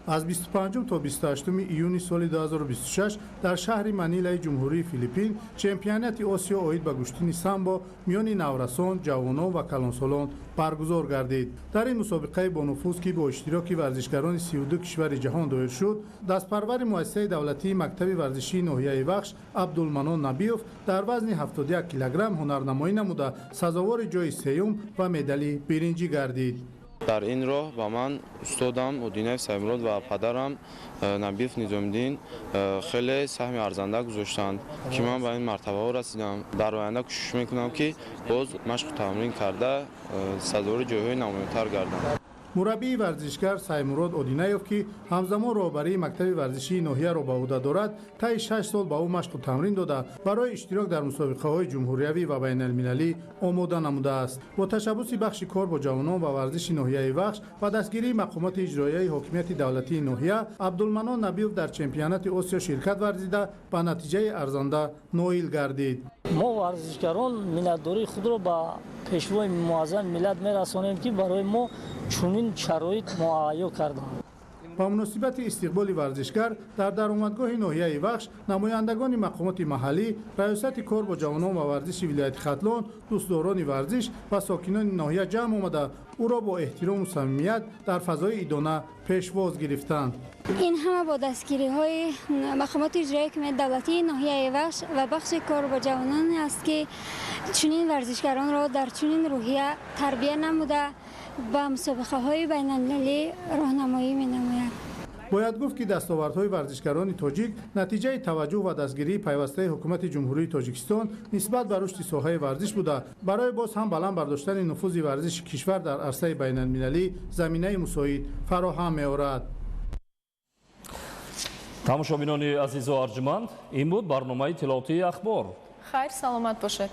Аз 25 то 28 июни соли 2026 дар шаҳри Манилаи Ҷумҳурии Филиппин чемпионати Осиё оид ба гӯштини самбо миёни наврасон, ҷавонон ва калонсолон баргузор гардид. Дар ин мусобиқаи бонуфуз, ки бо иштироки варзишгарони 32 кишвари ҷаҳон доир шуд, дастпарвари муассисаи давлатии мактаби варзишии ноҳияи Вахш Абдулманон Набиёв дар вазни 71 килограмм ҳунарнамоӣ намуда, сазовори ҷои сеюм ва медали биринҷӣ гардид. Дар ин роҳ ба ман устодам Одинаев Саймурод ва падарам Набиев Низомиддин хеле саҳми арзанда гузоштанд, ки ман ба ин мартабаҳо расидам. Дар оянда кӯшиш мекунам, ки боз машқу тамрин карда сазовори ҷойҳои намоёнтар гардам. Мураббии варзишгар Саймурод Одинаев, ки ҳамзамон роҳбарии мактаби варзишии ноҳияро ба ӯҳда дорад, таи 6 сол ба ӯ машқу тамрин дода, барои иштирок дар мусобиқаҳои ҷумҳуриявӣ ва байналмилалӣ омода намудааст. Бо ташаббуси бахши кор бо ҷавонон ва варзиши ноҳияи Вахш ва дастгирии мақомоти иҷроияи ҳокимияти давлатии ноҳия, Абдулманон Набиёв дар чемпионати Осиё ширкат варзида, ба натиҷаи арзанда ноил гардид. Мо варзишгарон миннатдории худро ба пешвои муаззами миллат мерасонем, ки барои мо чунин шароит муҳайё карданд. Ба муносибати истиқболи варзишгар дар даромадгоҳи ноҳияи Вахш намояндагони мақомоти маҳаллӣ, раёсати кор бо ҷавонон ва варзиши вилояти Хатлон, дӯстдорони варзиш ва сокинони ноҳия ҷамъ омада, ӯро бо эҳтирому самимият дар фазои идона пешвоз гирифтанд. Ин ҳама бо дастгириҳои мақомоти иҷроияи ҳокимияти давлатии ноҳияи Вахш ва бахши кор бо ҷавонон аст, ки чунин варзишгаронро дар чунин рӯҳия тарбия намуда, ба мусобиқаҳои байналмилалӣ роҳнамоӣ менамояд. Бояд гуфт, ки дастовардҳои варзишгарони тоҷик натиҷаи таваҷҷӯҳ ва дастгирии пайвастаи ҳукумати Ҷумҳурии Тоҷикистон нисбат ба рушди соҳаи варзиш буда, барои боз ҳам баланд бардоштани нуфузи варзиши кишвар дар арсаи байналмилалӣ заминаи мусоид фароҳам меорад. Тамошобинони азизу арҷуманд, ин буд барномаи иттилоотии Ахбор. Хайр, саломат бошед.